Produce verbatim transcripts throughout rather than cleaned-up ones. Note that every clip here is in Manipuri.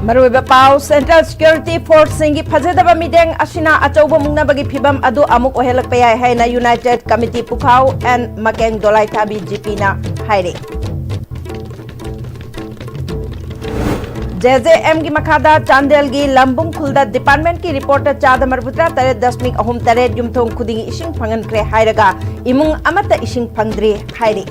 ꯃꯔꯨꯑꯣꯏꯕ ꯄꯥꯎ꯫ Central Security Forceꯁꯤꯡꯒꯤ ꯐꯖꯗꯕ ꯃꯤꯠꯌꯦꯡ ꯑꯁꯤꯅ ꯑꯆꯧꯕ ꯃꯨꯛꯅꯕꯒꯤ ꯐꯤꯚꯝ ꯑꯗꯨ ꯑꯃꯨꯛ ꯑꯣꯏꯍꯜꯂꯛꯄ ꯌꯥꯏ ꯍꯥꯏꯅ United Committee ꯄꯨꯈꯥꯎ and ꯃꯀꯦꯡ ꯗꯣꯂꯥꯏꯊꯥꯕꯤ GPꯅ ꯍꯥꯏꯔꯤ꯫ JJMꯒꯤ ꯃꯈꯥꯗ ꯆꯥꯟꯗꯦꯜꯒꯤ ꯂꯝꯕꯨꯝ ꯈꯨꯜꯗ departmentꯀꯤ reportꯇ ꯆꯥꯗ ꯃꯔꯤꯐꯨꯇꯔꯥ ꯇꯔꯦꯠ ꯗꯁꯃꯤꯛ ꯑꯍꯨꯝ ꯇꯔꯦꯠ ꯌꯨꯝꯊꯣꯡ ꯈꯨꯗꯤꯡꯒꯤ ꯏꯁꯤꯡ ꯐꯪꯍꯟꯈ꯭ꯔꯦ ꯍꯥꯏꯔꯒ ꯏꯃꯨꯡ ꯑꯃꯠꯇ ꯏꯁꯤꯡ ꯐꯪꯗ꯭ꯔꯤ ꯍꯥꯏꯔꯤ꯫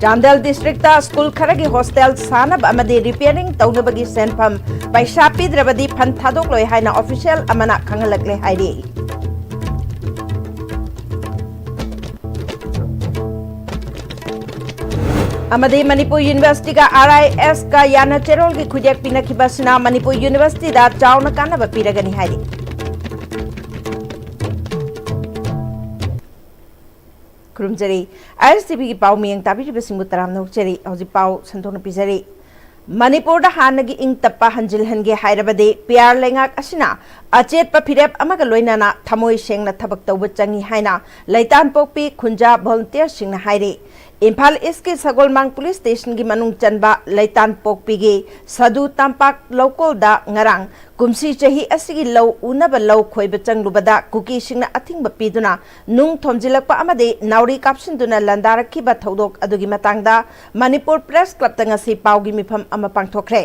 ꯆꯥꯟꯗꯦꯜ districtꯇ school ꯈꯔꯒꯤ hostel ꯁꯥꯅꯕ ꯑꯃꯗꯤ repairing ꯇꯧꯅꯕꯒꯤ ꯁꯦꯟꯐꯝ ꯄꯩꯁꯥ ꯄꯤꯗ꯭ꯔꯕꯗꯤ ꯐꯟ ꯊꯥꯗꯣꯛꯂꯣꯏ ꯍꯥꯏꯅ official ꯑꯃꯅ ꯈꯪꯍꯜꯂꯛꯂꯦ ꯍꯥꯏꯔꯤ꯫ ꯑꯃꯗꯤ ꯃꯅꯤꯄꯨꯔ Universityꯒ RISꯀ ꯌꯥꯅ ꯆꯦꯔꯣꯜꯒꯤ ꯈꯨꯠꯌꯦꯛ ꯄꯤꯅꯈꯤꯕ ꯑꯁꯤꯅ ꯃꯅꯤꯄꯨꯔ Universityꯗ ꯆꯥꯎꯅ ꯀꯥꯟꯅꯕ ꯄꯤꯔꯒꯅꯤ ꯍꯥꯏꯔꯤ꯫ ꯈꯨꯔꯨꯝꯖꯔꯤ꯫ ISTVꯒꯤ ꯄꯥꯎ ꯃꯤꯌꯦꯡ ꯇꯥꯕꯤꯔꯤꯕꯁꯤꯡꯕꯨ ꯇꯔꯥꯝꯅ ꯑꯣꯛꯆꯔꯤ꯫ ꯍꯧꯖꯤꯛ ꯄꯥꯎ ꯁꯟꯗꯣꯛꯅ ꯄꯤꯖꯔꯤ꯫ ꯃꯅꯤꯄꯨꯔꯗ ꯍꯥꯟꯅꯒꯤ ꯏꯪ ꯇꯞꯄ ꯍꯟꯖꯤꯜꯍꯟꯒꯦ ꯍꯥꯏꯔꯕꯗꯤ PR ꯂꯩꯉꯥꯛ ꯑꯁꯤꯅ ꯑꯆꯦꯠꯄ ꯐꯤꯔꯦꯞ ꯑꯃꯒ ꯂꯣꯏꯅꯅ ꯊꯃꯣꯏ ꯁꯦꯡꯅ ꯊꯕꯛ ꯇꯧꯕ ꯆꯪꯏ ꯍꯥꯏꯅ ꯂꯩꯇꯥꯟꯄꯣꯛꯄꯤ ꯈꯨꯟꯖꯥ volunteerꯁꯤꯡꯅ ꯍꯥꯏꯔꯤ꯫ ꯏꯝꯐꯥꯜ Eastꯀꯤ ꯁꯒꯣꯜꯃꯥꯡ police stationꯒꯤ ꯃꯅꯨꯡ ꯆꯟꯕ ꯂꯩꯇꯥꯟꯄꯣꯛꯄꯤꯒꯤ ꯁꯗꯨ ꯇꯝꯄꯥꯛ ꯂꯧꯀꯣꯜꯗ ꯉꯔꯥꯡ ꯀꯨꯝꯁꯤ ꯆꯍꯤ ꯑꯁꯤꯒꯤ ꯂꯧ ꯎꯅꯕ ꯂꯧ ꯈꯣꯏꯕ ꯆꯪꯂꯨꯕꯗ ꯀꯨꯀꯤꯁꯤꯡꯅ ꯑꯊꯤꯡꯕ ꯄꯤꯗꯨꯅ ꯅꯨꯡ ꯊꯣꯝꯖꯤꯜꯂꯛꯄ ꯑꯃꯗꯤ ꯅꯥꯎꯔꯤ ꯀꯥꯞꯁꯤꯟꯗꯨꯅ ꯂꯥꯟꯗꯥꯔꯛꯈꯤꯕ ꯊꯧꯗꯣꯛ ꯑꯗꯨꯒꯤ ꯃꯇꯥꯡꯗ ꯃꯅꯤꯄꯨꯔ Press Clubꯇ ꯉꯁꯤ ꯄꯥꯎꯒꯤ ꯃꯤꯐꯝ ꯑꯃ ꯄꯥꯡꯊꯣꯛꯈ꯭ꯔꯦ꯫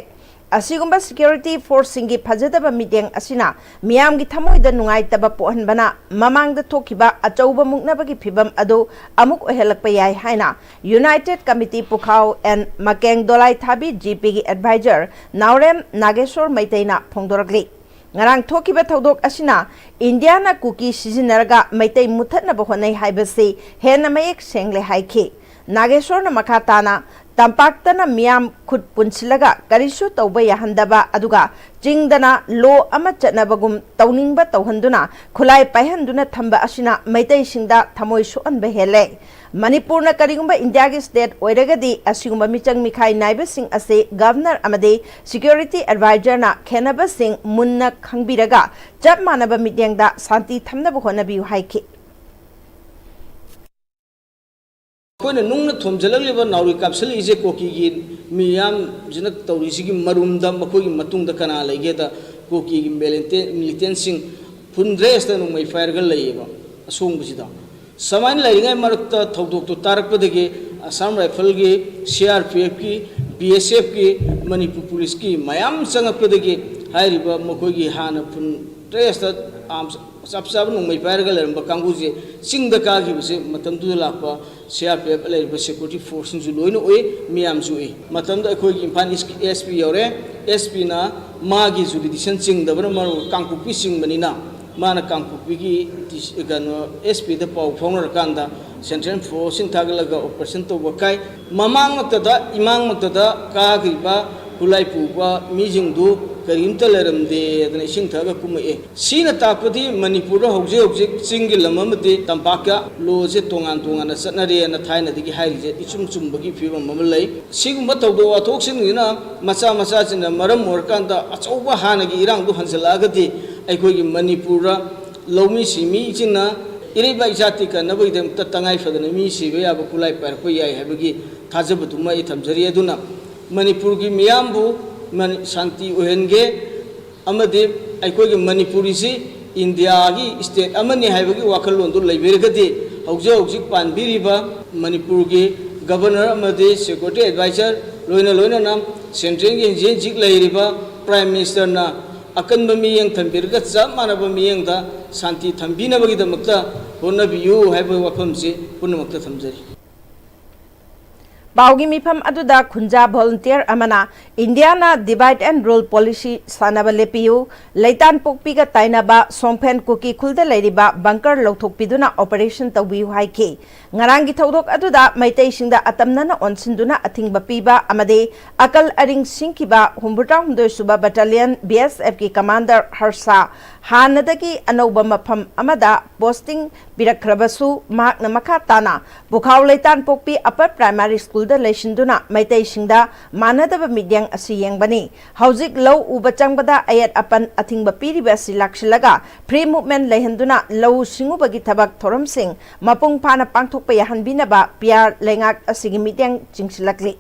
ꯑꯁꯤꯒꯨꯝꯕ security forceꯁꯤꯡꯒꯤ ꯐꯖꯗꯕ ꯃꯤꯠꯌꯦꯡ ꯑꯁꯤꯅ ꯃꯤꯌꯥꯝꯒꯤ ꯊꯃꯣꯏꯗ ꯅꯨꯡꯉꯥꯏꯇꯕ ꯄꯣꯛꯍꯟꯕꯅ ꯃꯃꯥꯡꯗ ꯊꯣꯛꯈꯤꯕ ꯑꯆꯧꯕ ꯃꯨꯛꯅꯕꯒꯤ ꯐꯤꯚꯝ ꯑꯗꯨ ꯑꯃꯨꯛ ꯑꯣꯏꯍꯜꯂꯛꯄ ꯌꯥꯏ ꯍꯥꯏꯅ United Committee ꯄꯨꯈꯥꯎ and ꯃꯀꯦꯡ ꯗꯣꯂꯥꯏꯊꯥꯕꯤ GPꯒꯤ advisor ꯅꯥꯎꯔꯦꯝ ꯅꯥꯒꯦꯁꯣꯔ ꯃꯩꯇꯩꯅ ꯐꯣꯡꯗꯣꯔꯛꯂꯤ꯫ ꯉꯔꯥꯡ ꯊꯣꯛꯈꯤꯕ ꯊꯧꯗꯣꯛ ꯑꯁꯤꯅ ꯏꯟꯗꯤꯌꯥꯅ ꯀꯨꯀꯤ ꯁꯤꯖꯤꯟꯅꯔꯒ ꯃꯩꯇꯩ ꯃꯨꯠꯊꯠꯅꯕ ꯍꯣꯠꯅꯩ ꯍꯥꯏꯕꯁꯤ ꯍꯦꯟꯅ ꯃꯌꯦꯛ ꯁꯦꯡꯂꯦ ꯍꯥꯏꯈꯤ꯫ ꯅꯥꯒꯦꯁꯣꯔꯅ ꯃꯈꯥ ꯇꯥꯅ ꯇꯝꯄꯥꯛꯇꯅ ꯃꯤꯌꯥꯝ ꯈꯨꯠ ꯄꯨꯟꯁꯤꯜꯂꯒ ꯀꯔꯤꯁꯨ ꯇꯧꯕ ꯌꯥꯍꯟꯗꯕ, ꯑꯗꯨꯒ ꯆꯤꯡꯗꯅ law ꯑꯃ ꯆꯠꯅꯕꯒꯨꯝ ꯇꯧꯅꯤꯡꯕ ꯇꯧꯍꯟꯗꯨꯅ ꯈꯨꯠꯂꯥꯏ ꯄꯥꯏꯍꯟꯗꯨꯅ ꯊꯝꯕ ꯑꯁꯤꯅ ꯃꯩꯇꯩꯁꯤꯡꯗ ꯊꯃꯣꯏ ꯁꯣꯛꯍꯟꯕ ꯍꯦꯜꯂꯦ꯫ ꯃꯅꯤꯄꯨꯔꯅ ꯀꯔꯤꯒꯨꯝꯕ ꯏꯟꯗꯤꯌꯥꯒꯤ state ꯑꯣꯏꯔꯒꯗꯤ ꯑꯁꯤꯒꯨꯝꯕ ꯃꯤꯆꯪ ꯃꯤꯈꯥꯏ ꯅꯥꯏꯕꯁꯤꯡ ꯑꯁꯤ governor ꯑꯃꯗꯤ security advisorꯅ ꯈꯦꯟꯅꯕꯁꯤꯡ ꯃꯨꯟꯅ ꯈꯪꯕꯤꯔꯒ ꯆꯞ ꯃꯥꯟꯅꯕ ꯃꯤꯠꯌꯦꯡꯗ ꯁꯥꯟꯇꯤ ꯊꯝꯅꯕ ꯍꯣꯠꯅꯕꯤꯌꯨ ꯍꯥꯏꯈꯤ꯫ ꯑꯩꯈꯣꯏꯅ ꯅꯨꯡꯅ ꯊꯣꯝꯖꯤꯜꯂꯛꯂꯤꯕ ꯅꯥꯎꯔꯤ ꯀꯥꯞꯁꯤꯜꯂꯛꯏꯁꯦ ꯀꯨꯀꯤꯒꯤ ꯃꯤꯌꯥꯝꯁꯤꯅ ꯇꯧꯔꯤꯁꯤꯒꯤ ꯃꯔꯨꯝꯗ ꯃꯈꯣꯏꯒꯤ ꯃꯇꯨꯡꯗ ꯀꯅꯥ ꯂꯩꯒꯦꯗ ꯀꯨꯀꯤꯒꯤ ꯃꯤꯂꯤꯇꯦꯟ-, ꯃꯤꯂꯤꯇꯦꯟꯁꯤꯡ ꯐꯨꯟ ꯗ꯭ꯔꯦꯁꯇ ꯅꯣꯡꯃꯩ ꯄꯥꯏꯔꯒ ꯂꯩꯌꯦꯕ ꯑꯁꯣꯡꯕꯁꯤꯗ꯫ ꯁꯨꯃꯥꯏꯅ ꯂꯩꯔꯤꯉꯩ ꯃꯔꯛꯇ ꯊꯧꯗꯣꯛꯇꯨ ꯇꯥꯔꯛꯄꯗꯒꯤ ꯑꯁꯥꯝ ꯔꯥꯏꯐꯜꯒꯤ, ꯁꯤ ꯑꯥꯔ ꯄꯤ ꯑꯦꯐꯀꯤ, ꯕꯤ ꯑꯦꯁ ꯑꯦꯐꯀꯤ, ꯃꯅꯤꯄꯨꯔ ꯄꯨꯂꯤꯁꯀꯤ ꯃꯌꯥꯝ ꯆꯪꯉꯛꯄꯗꯒꯤ ꯍꯥꯏꯔꯤꯕ ꯃꯈꯣꯏꯒꯤ ꯍꯥꯟꯅ ꯐꯨꯟ ꯗ꯭ꯔꯦꯁꯇ ꯑꯥꯔꯝꯁ ꯆꯞ ꯆꯥꯕ ꯅꯣꯡꯃꯩ ꯄꯥꯏꯔꯒ ꯂꯩꯔꯝꯕ ꯀꯥꯡꯕꯨꯁꯦ ꯆꯤꯡꯗ ꯀꯥꯈꯤꯕꯁꯦ ꯃꯇꯝꯗꯨꯗ ꯂꯥꯛꯄ ꯁꯤ ꯑꯥꯔ ꯄꯤ ꯑꯦꯐ ꯂꯩꯔꯤꯕ ꯁꯦꯀ꯭ꯌꯨꯔꯤꯇꯤ ꯐꯣꯔꯁꯁꯤꯡꯁꯨ ꯂꯣꯏꯅ ꯎꯏ, ꯃꯤꯌꯥꯝꯁꯨ ꯎꯏ꯫ ꯃꯇꯝꯗ ꯑꯩꯈꯣꯏꯒꯤ ꯏꯝꯐꯥꯜ ꯏꯁꯀꯤ ꯑꯦꯁ ꯄꯤ ꯌꯧꯔꯦ꯫ ꯑꯦꯁ ꯄꯤꯅ ꯃꯥꯒꯤ ꯖꯨꯔꯤꯗꯤꯛꯁꯟ ꯆꯤꯡꯗꯕꯅ ꯃꯔꯝ ꯑꯣꯏꯔꯒ ꯀꯥꯡꯄꯣꯛꯄꯤ ꯆꯤꯡꯕꯅꯤꯅ ꯃꯥꯅ ꯀꯥꯡꯄꯣꯛꯄꯤꯒꯤ ꯗꯤ ꯁꯤ, ꯀꯩꯅꯣ, ꯑꯦꯁ ꯄꯤꯗ ꯄꯥꯎ ꯐꯥꯎꯅꯔꯀꯥꯟꯗ ꯁꯦꯟꯇ꯭ꯔꯦꯜ ꯐꯣꯔꯁꯁꯤꯡ ꯊꯥꯒꯠꯂꯒ ꯑꯣꯄꯔꯦꯁꯟ ꯇꯧꯕ ꯀꯥꯏ꯫ ꯃꯃꯥꯡꯃꯛꯇꯗ, ꯏꯃꯥꯡꯃꯛꯇꯗ ꯀꯥꯈ꯭ꯔꯤꯕ ꯈꯨꯠꯂꯥꯏ ꯄꯨꯕ ꯃꯤꯁꯤꯡꯗꯨ ꯀꯔꯤꯝꯇ ꯂꯩꯔꯝꯗꯦꯗꯅ ꯏꯁꯤꯡ ꯊꯛꯑꯒ ꯀꯨꯝꯃꯛꯑꯦ꯫ ꯁꯤꯅ ꯇꯥꯛꯄꯗꯤ ꯃꯅꯤꯄꯨꯔꯗ ꯍꯧꯖꯤꯛ ꯍꯧꯖꯤꯛ ꯆꯤꯡꯒꯤ ꯂꯝ ꯑꯃꯗꯤ ꯇꯝꯄꯥꯛꯀ ꯂꯣꯁꯦ ꯇꯣꯉꯥꯟ ꯇꯣꯉꯥꯟꯅ ꯆꯠꯅꯔꯦꯅ ꯊꯥꯏꯅꯗꯒꯤ ꯍꯥꯏꯔꯤꯁꯦ ꯏꯆꯨꯝ ꯆꯨꯝꯕꯒꯤ ꯐꯤꯕꯝ ꯑꯃ ꯂꯩ꯫ ꯁꯤꯒꯨꯝꯕ ꯊꯧꯗꯣꯛ ꯋꯥꯊꯣꯛꯁꯤꯡꯁꯤꯅ ꯃꯆꯥ ꯃꯆꯥꯁꯤꯡꯅ ꯃꯔꯝ ꯑꯣꯏꯔꯀꯥꯟꯗ ꯑꯆꯧꯕ ꯍꯥꯟꯅꯒꯤ ꯏꯔꯥꯡꯗꯨ ꯍꯟꯖꯤꯜꯂꯛꯑꯒꯗꯤ ꯑꯩꯈꯣꯏꯒꯤ ꯃꯅꯤꯄꯨꯔꯗ ꯂꯧꯃꯤ ꯁꯤꯟꯃꯤꯁꯤꯡꯅ ꯏꯔꯩꯕꯥꯛ ꯏꯖꯥꯇꯤ ꯀꯟꯅꯕꯒꯤꯗꯃꯛꯇ ꯇꯉꯥꯏ ꯐꯗꯅ ꯃꯤ ꯁꯤꯕ ꯌꯥꯕ ꯈꯨꯠꯂꯥꯏ ꯄꯥꯏꯔꯛꯄ ꯌꯥꯏ ꯍꯥꯏꯕꯒꯤ ꯊꯥꯖꯕꯗꯨꯃ ꯑꯩ ꯊꯝꯖꯔꯤ꯫ ꯑꯗꯨꯅ ꯃꯅꯤꯄꯨꯔꯒꯤ ꯃꯤꯌꯥꯝꯕꯨ ꯃꯅꯤ-, ꯁꯥꯟꯇꯤ ꯑꯣꯏꯍꯟꯒꯦ ꯑꯃꯗꯤ ꯑꯩꯈꯣꯏꯒꯤ ꯃꯅꯤꯄꯨꯔꯤꯁꯤ ꯏꯟꯗꯤꯌꯥꯒꯤ ꯁ꯭ꯇꯦꯠ ꯑꯃꯅꯤ ꯍꯥꯏꯕꯒꯤ ꯋꯥꯈꯜꯂꯣꯟꯗꯨ ꯂꯩꯕꯤꯔꯒꯗꯤ ꯍꯧꯖꯤꯛ ꯍꯧꯖꯤꯛ ꯄꯥꯟꯕꯤꯔꯤꯕ ꯃꯅꯤꯄꯨꯔꯒꯤ ꯒꯕꯔꯅꯔ ꯑꯃꯗꯤ ꯁꯦꯀ꯭ꯌꯨꯔꯤꯇꯤ ꯑꯦꯗꯚꯥꯏꯖꯔ ꯂꯣꯏꯅ ꯂꯣꯏꯅꯅ ꯁꯦꯟꯇ꯭ꯔꯦꯜꯒꯤ ꯍꯧꯖꯤꯛ ꯍꯧꯖꯤꯛ ꯂꯩꯔꯤꯕ ꯄ꯭ꯔꯥꯏꯝ ꯃꯤꯅꯤꯁꯇꯔꯅ ꯑꯀꯟꯕ ꯃꯤꯠꯌꯦꯡ ꯊꯝꯕꯤꯔꯒ ꯆꯞ ꯃꯥꯟꯅꯕ ꯃꯤꯠꯌꯦꯡꯗ ꯁꯥꯟꯇꯤ ꯊꯝꯕꯤꯅꯕꯒꯤꯗꯃꯛꯇ ꯍꯣꯠꯅꯕꯤꯌꯨ ꯍꯥꯏꯕ ꯋꯥꯐꯝꯁꯤ ꯄꯨꯝꯅꯃꯛꯇ ꯊꯝꯖꯔꯤ꯫ ꯄꯥꯎꯒꯤ ꯃꯤꯐꯝ ꯑꯗꯨꯗ ꯈꯨꯟꯖꯥ ꯚꯣꯂꯨꯟꯇꯤꯌꯔ ꯑꯃꯅ ꯏꯟꯗꯤꯌꯥꯅ divide and rule policy ꯁꯥꯟꯅꯕ ꯂꯦꯞꯄꯤꯌꯨ, ꯂꯩꯇꯥꯟ ꯄꯣꯛꯄꯤꯒ ꯇꯥꯏꯅꯕ ꯁꯣꯡꯐꯦꯟ ꯀꯨꯀꯤ ꯈꯨꯜꯗ ꯂꯩꯔꯤꯕ bunker ꯂꯧꯊꯣꯛꯄꯤꯗꯨꯅ operation ꯇꯧꯕꯤꯌꯨ ꯍꯥꯏꯈꯤ꯫ ꯉꯔꯥꯡꯒꯤ ꯊꯧꯗꯣꯛ ꯑꯗꯨꯗ ꯃꯩꯇꯩꯁꯤꯡꯗ ꯑꯇꯝꯅꯅ ꯑꯣꯟꯁꯤꯟꯗꯨꯅ ꯑꯊꯤꯡꯕ ꯄꯤꯕ ꯑꯃꯗꯤ ꯑꯀꯜ ꯑꯔꯤꯡ ꯁꯤꯡꯈꯤꯕ ꯍꯨꯝꯐꯨꯇꯔꯥꯍꯨꯝꯗꯣꯏ ꯁꯨꯕ battalion B S F ꯀꯤ commander ꯍꯔꯁꯥ ꯍꯥꯟꯅꯗꯒꯤ ꯑꯅꯧꯕ ꯃꯐꯝ ꯑꯃꯗ posting ꯄꯤꯔꯛꯈ꯭ꯔꯕꯁꯨ, ꯃꯍꯥꯛꯅ ꯃꯈꯥ ꯇꯥꯅ ꯄꯨꯈꯥꯎ ꯂꯩꯇꯥꯟꯄꯣꯛꯄꯤ Upper Primary Schoolꯗ ꯂꯩꯁꯤꯟꯗꯨꯅ ꯃꯩꯇꯩꯁꯤꯡꯗ ꯃꯥꯟꯅꯗꯕ ꯃꯤꯠꯌꯦꯡ ꯑꯁꯤ ꯌꯦꯡꯕꯅꯤ꯫ ꯍꯧꯖꯤꯛ ꯂꯧ ꯎꯕ ꯆꯪꯕꯗ ꯑꯌꯦꯠ ꯑꯄꯟ ꯑꯊꯤꯡꯕ ꯄꯤꯔꯤꯕ ꯑꯁꯤ ꯂꯥꯛꯁꯤꯜꯂꯒ, free movement ꯂꯩꯍꯟꯗꯨꯅ ꯂꯧꯎ ꯁꯤꯡꯎꯕꯒꯤ ꯊꯕꯛ ꯊꯧꯔꯝꯁꯤꯡ ꯃꯄꯨꯡ ꯐꯥꯅ ꯄꯥꯡꯊꯣꯛꯄ ꯌꯥꯍꯟꯕꯤꯅꯕ ꯄꯤꯌꯥꯔ ꯂꯩꯉꯥꯛ ꯑꯁꯤꯒꯤ ꯃꯤꯠꯌꯦꯡ ꯆꯤꯡꯁꯤꯜꯂꯛꯂꯤ꯫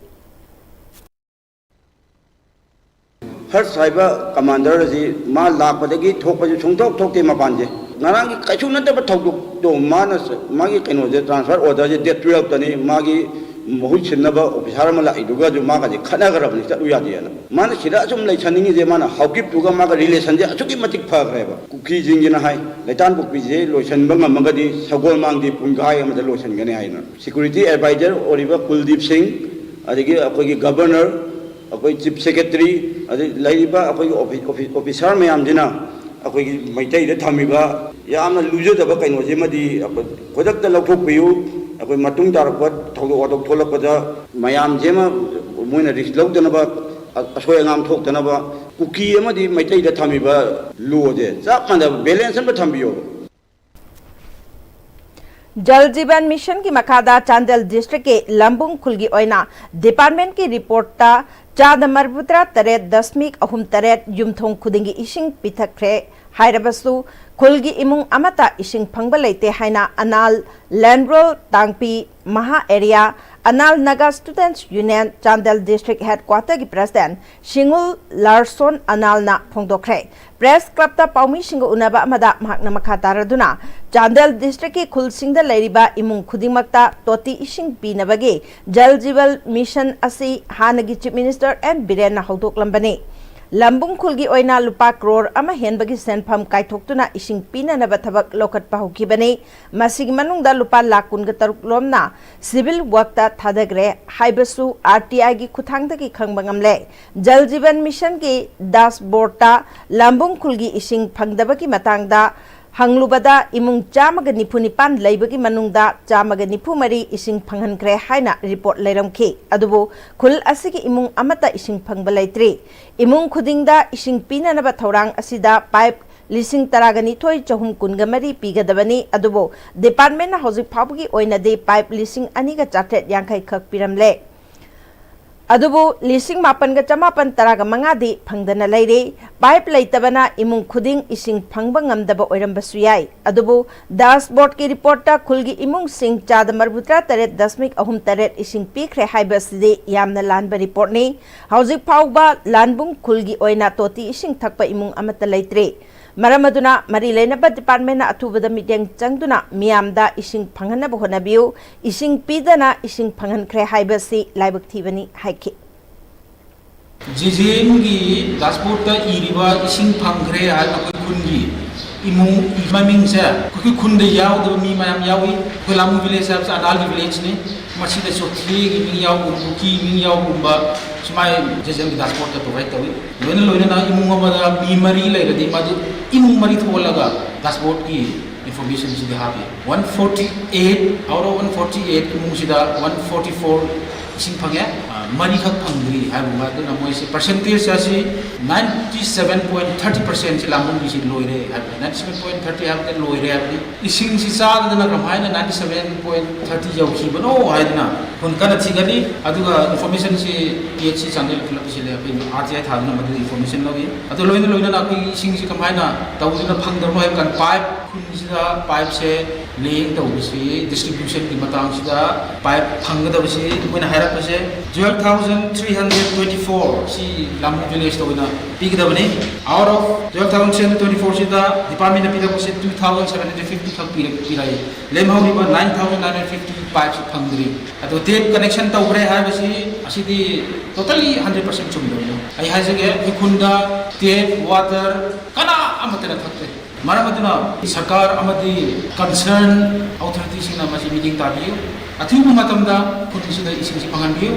ꯍꯔꯁ ꯍꯥꯏꯕ commander ꯑꯁꯤ ꯃꯥ ꯂꯥꯛꯄꯗꯒꯤ ꯊꯣꯛꯄꯁꯨ ꯁꯨꯡꯊꯣꯛ ꯊꯣꯛꯇꯦ ꯃꯄꯥꯟꯁꯦ꯫ ꯉꯔꯥꯡꯒꯤ ꯀꯩꯁꯨ ꯅꯠꯇꯕ ꯊꯧꯗꯣꯛꯇꯣ ꯃꯥꯅ ꯁ-, ꯃꯥꯒꯤ ꯀꯩꯅꯣꯁꯦ, transfer orderꯁꯦ date twelveꯇꯅꯤ꯫ ꯃꯥꯒꯤ ꯃꯍꯨꯠ ꯁꯤꯟꯅꯕ officer ꯑꯃ ꯂꯥꯛꯏꯗꯨꯒꯁꯨ ꯃꯥꯒꯁꯦ ꯈꯠꯅꯈ꯭ꯔꯕꯅꯤ, ꯆꯠꯂꯨ ꯌꯥꯗꯦꯅ꯫ ꯃꯥꯅ ꯁꯤꯗ ꯑꯁꯨꯝ ꯂꯩꯁꯟꯅꯤꯡꯉꯤꯁꯦ, ꯃꯥꯅ ꯍꯥꯎꯀꯤꯞꯇꯨꯒ ꯃꯥꯒ relationꯁꯦ ꯑꯁꯨꯛꯀꯤ ꯃꯇꯤꯛ ꯐꯈ꯭ꯔꯦꯕ꯫ ꯀꯨꯀꯤꯁꯤꯡꯁꯤꯅ ꯍꯥꯏ, ꯂꯩꯇꯥꯟꯄꯣꯛꯄꯤꯁꯦ ꯂꯣꯏꯁꯤꯟꯕ ꯉꯝꯃꯒꯗꯤ ꯁꯒꯣꯜꯃꯥꯡꯗꯤ ꯄꯨꯡꯈꯥꯏ ꯑꯃꯗ ꯂꯣꯏꯁꯤꯟꯒꯅꯤ ꯍꯥꯏꯅ꯫ Security advisor ꯑꯣꯏꯔꯤꯕ ꯀꯨꯜꯗꯤꯞ ꯁꯤꯡ, ꯑꯗꯒꯤ ꯑꯩꯈꯣꯏꯒꯤ governor, ꯑꯩꯈꯣꯏ chief secretary, ꯑꯗꯩ ꯂꯩꯔꯤꯕ ꯑꯩꯈꯣꯏꯒꯤ ꯑꯣꯐꯤ-, ꯑꯣꯐꯤ-, officer ꯃꯌꯥꯝꯁꯤꯅ ꯑꯩꯈꯣꯏꯒꯤ ꯃꯩꯇꯩꯗ ꯊꯝꯃꯤꯕ ꯌꯥꯝꯅ ꯂꯨꯖꯗꯕ ꯀꯩꯅꯣꯁꯤꯃꯗꯤ ꯑꯩꯈꯣꯏ ꯈꯨꯗꯛꯇ ꯂꯧꯊꯣꯛꯄꯤꯌꯨ꯫ ꯑꯩꯈꯣꯏ ꯃꯇꯨꯡ ꯇꯥꯔꯛꯄ ꯊꯧꯗꯣꯛ ꯋꯥꯊꯣꯛ ꯊꯣꯛꯂꯛꯄꯗ ꯃꯌꯥꯝꯁꯤꯃ ꯃꯣꯏꯅ risk ꯂꯧꯗꯅꯕ, ꯑ-, ꯑꯁꯣꯏ ꯑꯉꯥꯝ ꯊꯣꯛꯇꯅꯕ ꯀꯨꯀꯤ ꯑꯃꯗꯤ ꯃꯩꯇꯩꯗ ꯊꯝꯃꯤꯕ lawꯁꯦ ꯆꯞ ꯃꯥꯟꯅꯕ balance ꯑꯃ ꯊꯝꯕꯤꯌꯣꯕ꯫ ꯖꯜ ꯖꯤꯕꯟ ꯃꯤꯁꯟꯒꯤ ꯃꯈꯥꯗ ꯆꯥꯟꯗꯦꯜ districtꯀꯤ ꯂꯝꯕꯨꯡ ꯈꯨꯜꯒꯤ ꯑꯣꯏꯅ departmentꯀꯤ reportꯇ ꯆꯥꯗ ꯃꯔꯤꯐꯨꯇꯔꯥ ꯇꯔꯦꯠ ꯗꯁꯃꯤꯛ ꯑꯍꯨꯝ ꯇꯔꯦꯠ ꯌꯨꯝꯊꯣꯡ ꯈꯨꯗꯤꯡꯒꯤ ꯏꯁꯤꯡ ꯄꯤꯊꯛꯈ꯭ꯔꯦ ꯍꯥꯏꯔꯕꯁꯨ, ꯈꯨꯜꯒꯤ ꯏꯃꯨꯡ ꯑꯃꯠꯇ ꯏꯁꯤꯡ ꯐꯪꯕ ꯂꯩꯇꯦ ꯍꯥꯏꯅ Anal ꯂꯦꯟꯔꯣꯜ ꯇꯥꯡꯄꯤ ꯃꯍꯥ area, Anal Naga Students Union Chandel district headquarterꯒꯤ president ꯁꯤꯡꯉꯨꯜ ꯂꯥꯔꯁꯣꯟ ꯑꯅꯥꯜꯅ ꯐꯣꯡꯗꯣꯛꯈ꯭ꯔꯦ꯫ Press clubꯇ ꯄꯥꯎꯃꯤꯁꯤꯡꯒ ꯎꯅꯕ ꯑꯃꯗ ꯃꯍꯥꯛꯅ ꯃꯈꯥ ꯇꯥꯔꯗꯨꯅ, ꯆꯥꯟꯗꯦꯜ districtꯀꯤ ꯈꯨꯜꯁꯤꯡꯗ ꯂꯩꯔꯤꯕ ꯏꯃꯨꯡ ꯈꯨꯗꯤꯡꯃꯛꯇ ꯇꯣꯇꯤ ꯏꯁꯤꯡ ꯄꯤꯅꯕꯒꯤ ꯖꯜ ꯖꯤꯕꯟ ꯃꯤꯁꯟ ꯑꯁꯤ ꯍꯥꯟꯅꯒꯤ Chief Minister ꯑꯦꯟ ꯕꯤꯔꯦꯟꯅ ꯍꯧꯗꯣꯛꯂꯝꯕꯅꯤ꯫ ꯂꯝꯕꯨꯡ ꯈꯨꯜꯒꯤ ꯑꯣꯏꯅ ꯂꯨꯄꯥ ꯀ꯭ꯔꯣꯔ ꯑꯃ ꯍꯦꯟꯕꯒꯤ ꯁꯦꯟꯐꯝ ꯀꯥꯏꯊꯣꯛꯇꯨꯅ ꯏꯁꯤꯡ ꯄꯤꯅꯅꯕ ꯊꯕꯛ ꯂꯧꯈꯠꯄ ꯍꯧꯈꯤꯕꯅꯤ꯫ ꯃꯁꯤꯒꯤ ꯃꯅꯨꯡꯗ ꯂꯨꯄꯥ ꯂꯥꯈ ꯀꯨꯟꯒ ꯇꯔꯨꯛ ꯂꯣꯝꯅ civil workꯇ ꯊꯥꯗꯈ꯭ꯔꯦ ꯍꯥꯏꯕꯁꯨ RTIꯒꯤ ꯈꯨꯠꯊꯥꯡꯗꯒꯤ ꯈꯪꯕ ꯉꯝꯂꯦ꯫ ꯖꯜ ꯖꯤꯕꯟ ꯃꯤꯁꯟꯒꯤ dashboardꯇ ꯂꯝꯕꯨꯡ ꯈꯨꯜꯒꯤ ꯏꯁꯤꯡ ꯐꯪꯗꯕꯒꯤ ꯃꯇꯥꯡꯗ ꯍꯪꯂꯨꯕꯗ, ꯏꯃꯨꯡ ꯆꯥꯝꯃꯒ ꯅꯤꯐꯨ ꯅꯤꯄꯥꯟ ꯂꯩꯕꯒꯤ ꯃꯅꯨꯡꯗ ꯆꯥꯝꯃꯒ ꯅꯤꯐꯨ ꯃꯔꯤ ꯏꯁꯤꯡ ꯐꯪꯍꯟꯈ꯭ꯔꯦ ꯍꯥꯏꯅ report ꯂꯩꯔꯝꯈꯤ꯫ ꯑꯗꯨꯕꯨ ꯈꯨꯜ ꯑꯁꯤꯒꯤ ꯏꯃꯨꯡ ꯑꯃꯠꯇ ꯏꯁꯤꯡ ꯐꯪꯕ ꯂꯩꯇ꯭ꯔꯤ꯫ ꯏꯃꯨꯡ ꯈꯨꯗꯤꯡꯗ ꯏꯁꯤꯡ ꯄꯤꯅꯅꯕ ꯊꯧꯔꯥꯡ ꯑꯁꯤꯗ pipe ꯂꯤꯁꯤꯡ ꯇꯔꯥꯒ ꯅꯤꯊꯣꯏ ꯆꯍꯨꯝ ꯀꯨꯟꯒ ꯃꯔꯤ ꯄꯤꯒꯗꯕꯅꯤ꯫ ꯑꯗꯨꯕꯨ ꯗꯤꯄꯥꯔꯠꯃꯦꯟꯅ ꯍꯧꯖꯤꯛ ꯐꯥꯎꯕꯒꯤ ꯑꯣꯏꯅꯗꯤ ꯄꯥꯏꯞ ꯂꯤꯁꯤꯡ ꯑꯅꯤꯒ ꯆꯥꯇ꯭ꯔꯦꯠ ꯌꯥꯡꯈꯩ ꯈꯛ ꯄꯤꯔꯝꯂꯦ꯫ ꯑꯗꯨꯕꯨ ꯂꯤꯁꯤꯡ ꯃꯥꯄꯟꯒ ꯆꯃꯥꯄꯟ ꯇꯔꯥꯒ ꯃꯉꯥꯗꯤ ꯐꯪꯗꯅ ꯂꯩꯔꯤ꯫ ꯄꯥꯏꯞ ꯂꯩꯇꯕꯅ ꯏꯃꯨꯡ ꯈꯨꯗꯤꯡ ꯏꯁꯤꯡ ꯐꯪꯕ ꯉꯝꯗꯕ ꯑꯣꯏꯔꯝꯕꯁꯨ ꯌꯥꯏ꯫ ꯑꯗꯨꯕꯨ ꯗꯥꯁꯕꯣꯔꯗꯀꯤ ꯔꯤꯄꯣꯔꯠꯇ ꯈꯨꯜꯒꯤ ꯏꯃꯨꯡꯁꯤꯡ ꯆꯥꯗ ꯃꯔꯤꯐꯨꯇꯔꯥ ꯇꯔꯦꯠ ꯗꯁꯃꯤꯛ ꯑꯍꯨꯝ ꯇꯔꯦꯠ ꯏꯁꯤꯡ ꯄꯤꯈ꯭ꯔꯦ ꯍꯥꯏꯕꯁꯤꯗꯤ ꯌꯥꯝꯅ ꯂꯥꯟꯕ ꯔꯤꯄꯣꯔꯠꯅꯤ꯫ ꯍꯧꯖꯤꯛ ꯐꯥꯎꯕ ꯂꯥꯟꯕꯨꯡ ꯈꯨꯜꯒꯤ ꯑꯣꯏꯅ ꯇꯣꯇꯤ ꯏꯁꯤꯡ ꯊꯛꯄ ꯏꯃꯨꯡ ꯑꯃꯠꯇ ꯂꯩꯇ꯭ꯔꯤ꯫ ꯃꯔꯝ ꯑꯗꯨꯅ ꯃꯔꯤ ꯂꯩꯅꯕ ꯗꯤꯄꯥꯔꯠꯃꯦꯟꯅ ꯑꯊꯨꯕꯗ ꯃꯤꯠꯌꯦꯡ ꯆꯪꯗꯨꯅ ꯃꯤꯌꯥꯝꯗ ꯏꯁꯤꯡ ꯐꯪꯍꯟꯅꯕ ꯍꯣꯠꯅꯕꯤꯌꯨ꯫ ꯏꯁꯤꯡ ꯄꯤꯗꯅ ꯏꯁꯤꯡ ꯐꯪꯍꯟꯈ꯭ꯔꯦ ꯍꯥꯏꯕꯁꯤ ꯂꯥꯏꯕꯛ ꯊꯤꯕꯅꯤ ꯍꯥꯏꯈꯤ꯫ ꯖꯤꯖꯦꯟꯒꯤ ꯗꯥꯁꯕꯣꯔꯗꯇ ꯏꯔꯤꯕ ꯏꯁꯤꯡ ꯐꯪꯈ꯭ꯔꯦ ꯍꯥꯏꯕ ꯑꯩꯈꯣꯏ ꯈꯨꯟꯒꯤ ꯏꯃꯨꯡ ꯃꯃꯤꯡꯁꯦ ꯑꯩꯈꯣꯏ ꯈꯨꯟꯗ ꯌꯥꯎꯗꯕ ꯃꯤ ꯃꯌꯥꯝ ꯌꯥꯎꯏ꯫ ꯑꯩꯈꯣꯏ ꯂꯥꯃꯨ ꯚꯤꯂꯦꯖ ꯍꯥꯏꯕꯁꯦ ꯑꯅꯥꯜꯒꯤ ꯚꯤꯂꯦꯖꯅꯤ꯫ ꯃꯁꯤꯗ ꯆꯣꯊꯦꯒꯤ ꯃꯤꯡ ꯌꯥꯎꯕ, ꯀꯨꯀꯤ ꯃꯤꯡ ꯌꯥꯎꯕꯒꯨꯝꯕ ꯁꯨꯃꯥꯏꯅ ꯖꯤꯖꯦꯟꯒꯤ ꯗꯥꯁꯕꯣꯔꯗꯇ ꯄ꯭ꯔꯣꯚꯥꯏꯗ ꯇꯧꯏ꯫ ꯂꯣꯏꯅ ꯂꯣꯏꯅꯅ ꯏꯃꯨꯡ ꯑꯃꯗ ꯃꯤ ꯃꯔꯤ ꯂꯩꯔꯗꯤ ꯃꯗꯨ ꯏꯃꯨꯡ ꯃꯔꯤ ꯊꯣꯛꯍꯜꯂꯒ ꯗꯥꯁꯕꯣꯔꯗꯀꯤ ꯏꯟꯐꯣꯔꯃꯦꯁꯟꯁꯤꯗꯤ ꯍꯥꯞꯄꯤ꯫ One forty eight, out of one forty eight ꯏꯃꯨꯡꯁꯤꯗ one forty four ꯏꯁꯤꯡ ꯐꯪꯉꯦ, ꯑ, ꯃꯔꯤꯈꯛ ꯐꯪꯗ꯭ꯔꯤ ꯍꯥꯏꯕ꯫ ꯑꯗꯨꯅ ꯃꯣꯏꯁꯤ ꯄꯔꯁꯦꯟꯇꯦꯖ ꯑꯁꯤ ninety seven point thirty percent ꯁꯤ ꯂꯥꯃꯨꯡꯒꯤꯁꯤ ꯂꯣꯏꯔꯦ ꯍꯥꯏꯕꯅꯤ꯫ Ninety seven point thirty ꯍꯥꯏꯕꯗꯤ ꯂꯣꯏꯔꯦ ꯍꯥꯏꯕꯅꯤ꯫ ꯏꯁꯤꯡꯁꯤ ꯆꯥꯗꯗꯅ ꯀꯃꯥꯏꯅ ninety seven point thirty ꯌꯧꯈꯤꯕꯅꯣ ꯍꯥꯏꯗꯅ ꯑꯩꯈꯣꯏꯅ ꯀꯟꯅ ꯊꯤꯒꯠꯂꯤ꯫ ꯑꯗꯨꯒ ꯏꯟꯐꯣꯔꯃꯦꯁꯟꯁꯤ ꯄꯤ ꯑꯩꯆ ꯁꯤ ꯆꯥꯟꯗꯦꯜ ꯄꯨꯂꯞ ꯁꯤꯜꯂꯦ꯫ ꯑꯩꯈꯣꯏ ꯑꯥꯔ ꯇꯤ ꯑꯥꯏ ꯊꯥꯗꯨꯅ ꯃꯗꯨꯒꯤ ꯏꯟꯐꯣꯔꯃꯦꯁꯟ ꯂꯧꯏ꯫ ꯑꯗꯨ ꯂꯣꯏꯅ ꯂꯣꯏꯅꯅ ꯑꯩꯈꯣꯏꯒꯤ ꯏꯁꯤꯡꯁꯤ ꯀꯃꯥꯏꯅ ꯇꯧꯗꯨꯅ ꯐꯪꯗꯕꯅꯣ ꯍꯥꯏꯕ ꯀꯥꯟꯗ ꯄꯥꯏꯞ ꯈꯨꯟꯁꯤꯗ ꯄꯥꯏꯞꯁꯦ ꯂꯦꯡ ꯇꯧꯕꯁꯤ, ꯗꯤꯁꯇ꯭ꯔꯤꯕ꯭ꯌꯨꯁꯟꯒꯤ ꯃꯇꯥꯡꯁꯤꯗ ꯄꯥꯏꯞ ꯐꯪꯒꯗꯕꯁꯤ ꯃꯣꯏꯅ ꯍꯥꯏꯔꯛꯄꯁꯦ twelve thousand three hundred twenty four ꯁꯤ ꯂꯥꯃꯨ ꯚꯤꯂꯦꯖꯇ ꯑꯣꯏꯅ ꯄꯤꯒꯗꯕꯅꯤ꯫ Out of twelve thousand three hundred twenty four ꯁꯤꯗ ꯗꯤꯄꯥꯔꯠꯃꯦꯟꯅ ꯄꯤꯔꯛꯄꯁꯦ two thousand seven hundred fifty ꯈꯛ ꯄꯤꯔꯛ-, ꯄꯤꯔꯛꯏ꯫ ꯂꯦꯝꯍꯧꯔꯤꯕ nine thousand nine hundred fifty ꯄꯥꯏꯞꯁꯤ ꯐꯪꯗ꯭ꯔꯤ꯫ ꯑꯗꯣ ꯇꯦꯞ ꯀꯅꯦꯛꯁꯟ ꯇꯧꯈ꯭ꯔꯦ ꯍꯥꯏꯕꯁꯤ ꯑꯁꯤꯗꯤ totally hundred percent ꯆꯨꯝꯗꯕꯅꯤ꯫ ꯑꯩ ꯍꯥꯏꯖꯒꯦ, ꯑꯩꯈꯣꯏ ꯈꯨꯟꯗ ꯇꯦꯞ, ꯋꯥꯇꯔ ꯀꯅꯥ ꯑꯃꯠꯇꯅ ꯊꯛꯇꯦ꯫ ꯃꯔꯝ ꯑꯗꯨꯅ ꯁꯔꯀꯥꯔ ꯑꯃꯗꯤ ꯀꯟꯁꯔꯟ ꯑꯣꯊꯣꯔꯤꯇꯤꯁꯤꯡꯅ ꯃꯁꯤ ꯃꯤꯠꯌꯦꯡ ꯇꯥꯕꯤꯌꯨ꯫ ꯑꯊꯨꯕ ꯃꯇꯝꯗ ꯈꯨꯟꯁꯤꯗ ꯏꯁꯤꯡꯁꯤ ꯐꯪꯍꯟꯕꯤꯌꯨ꯫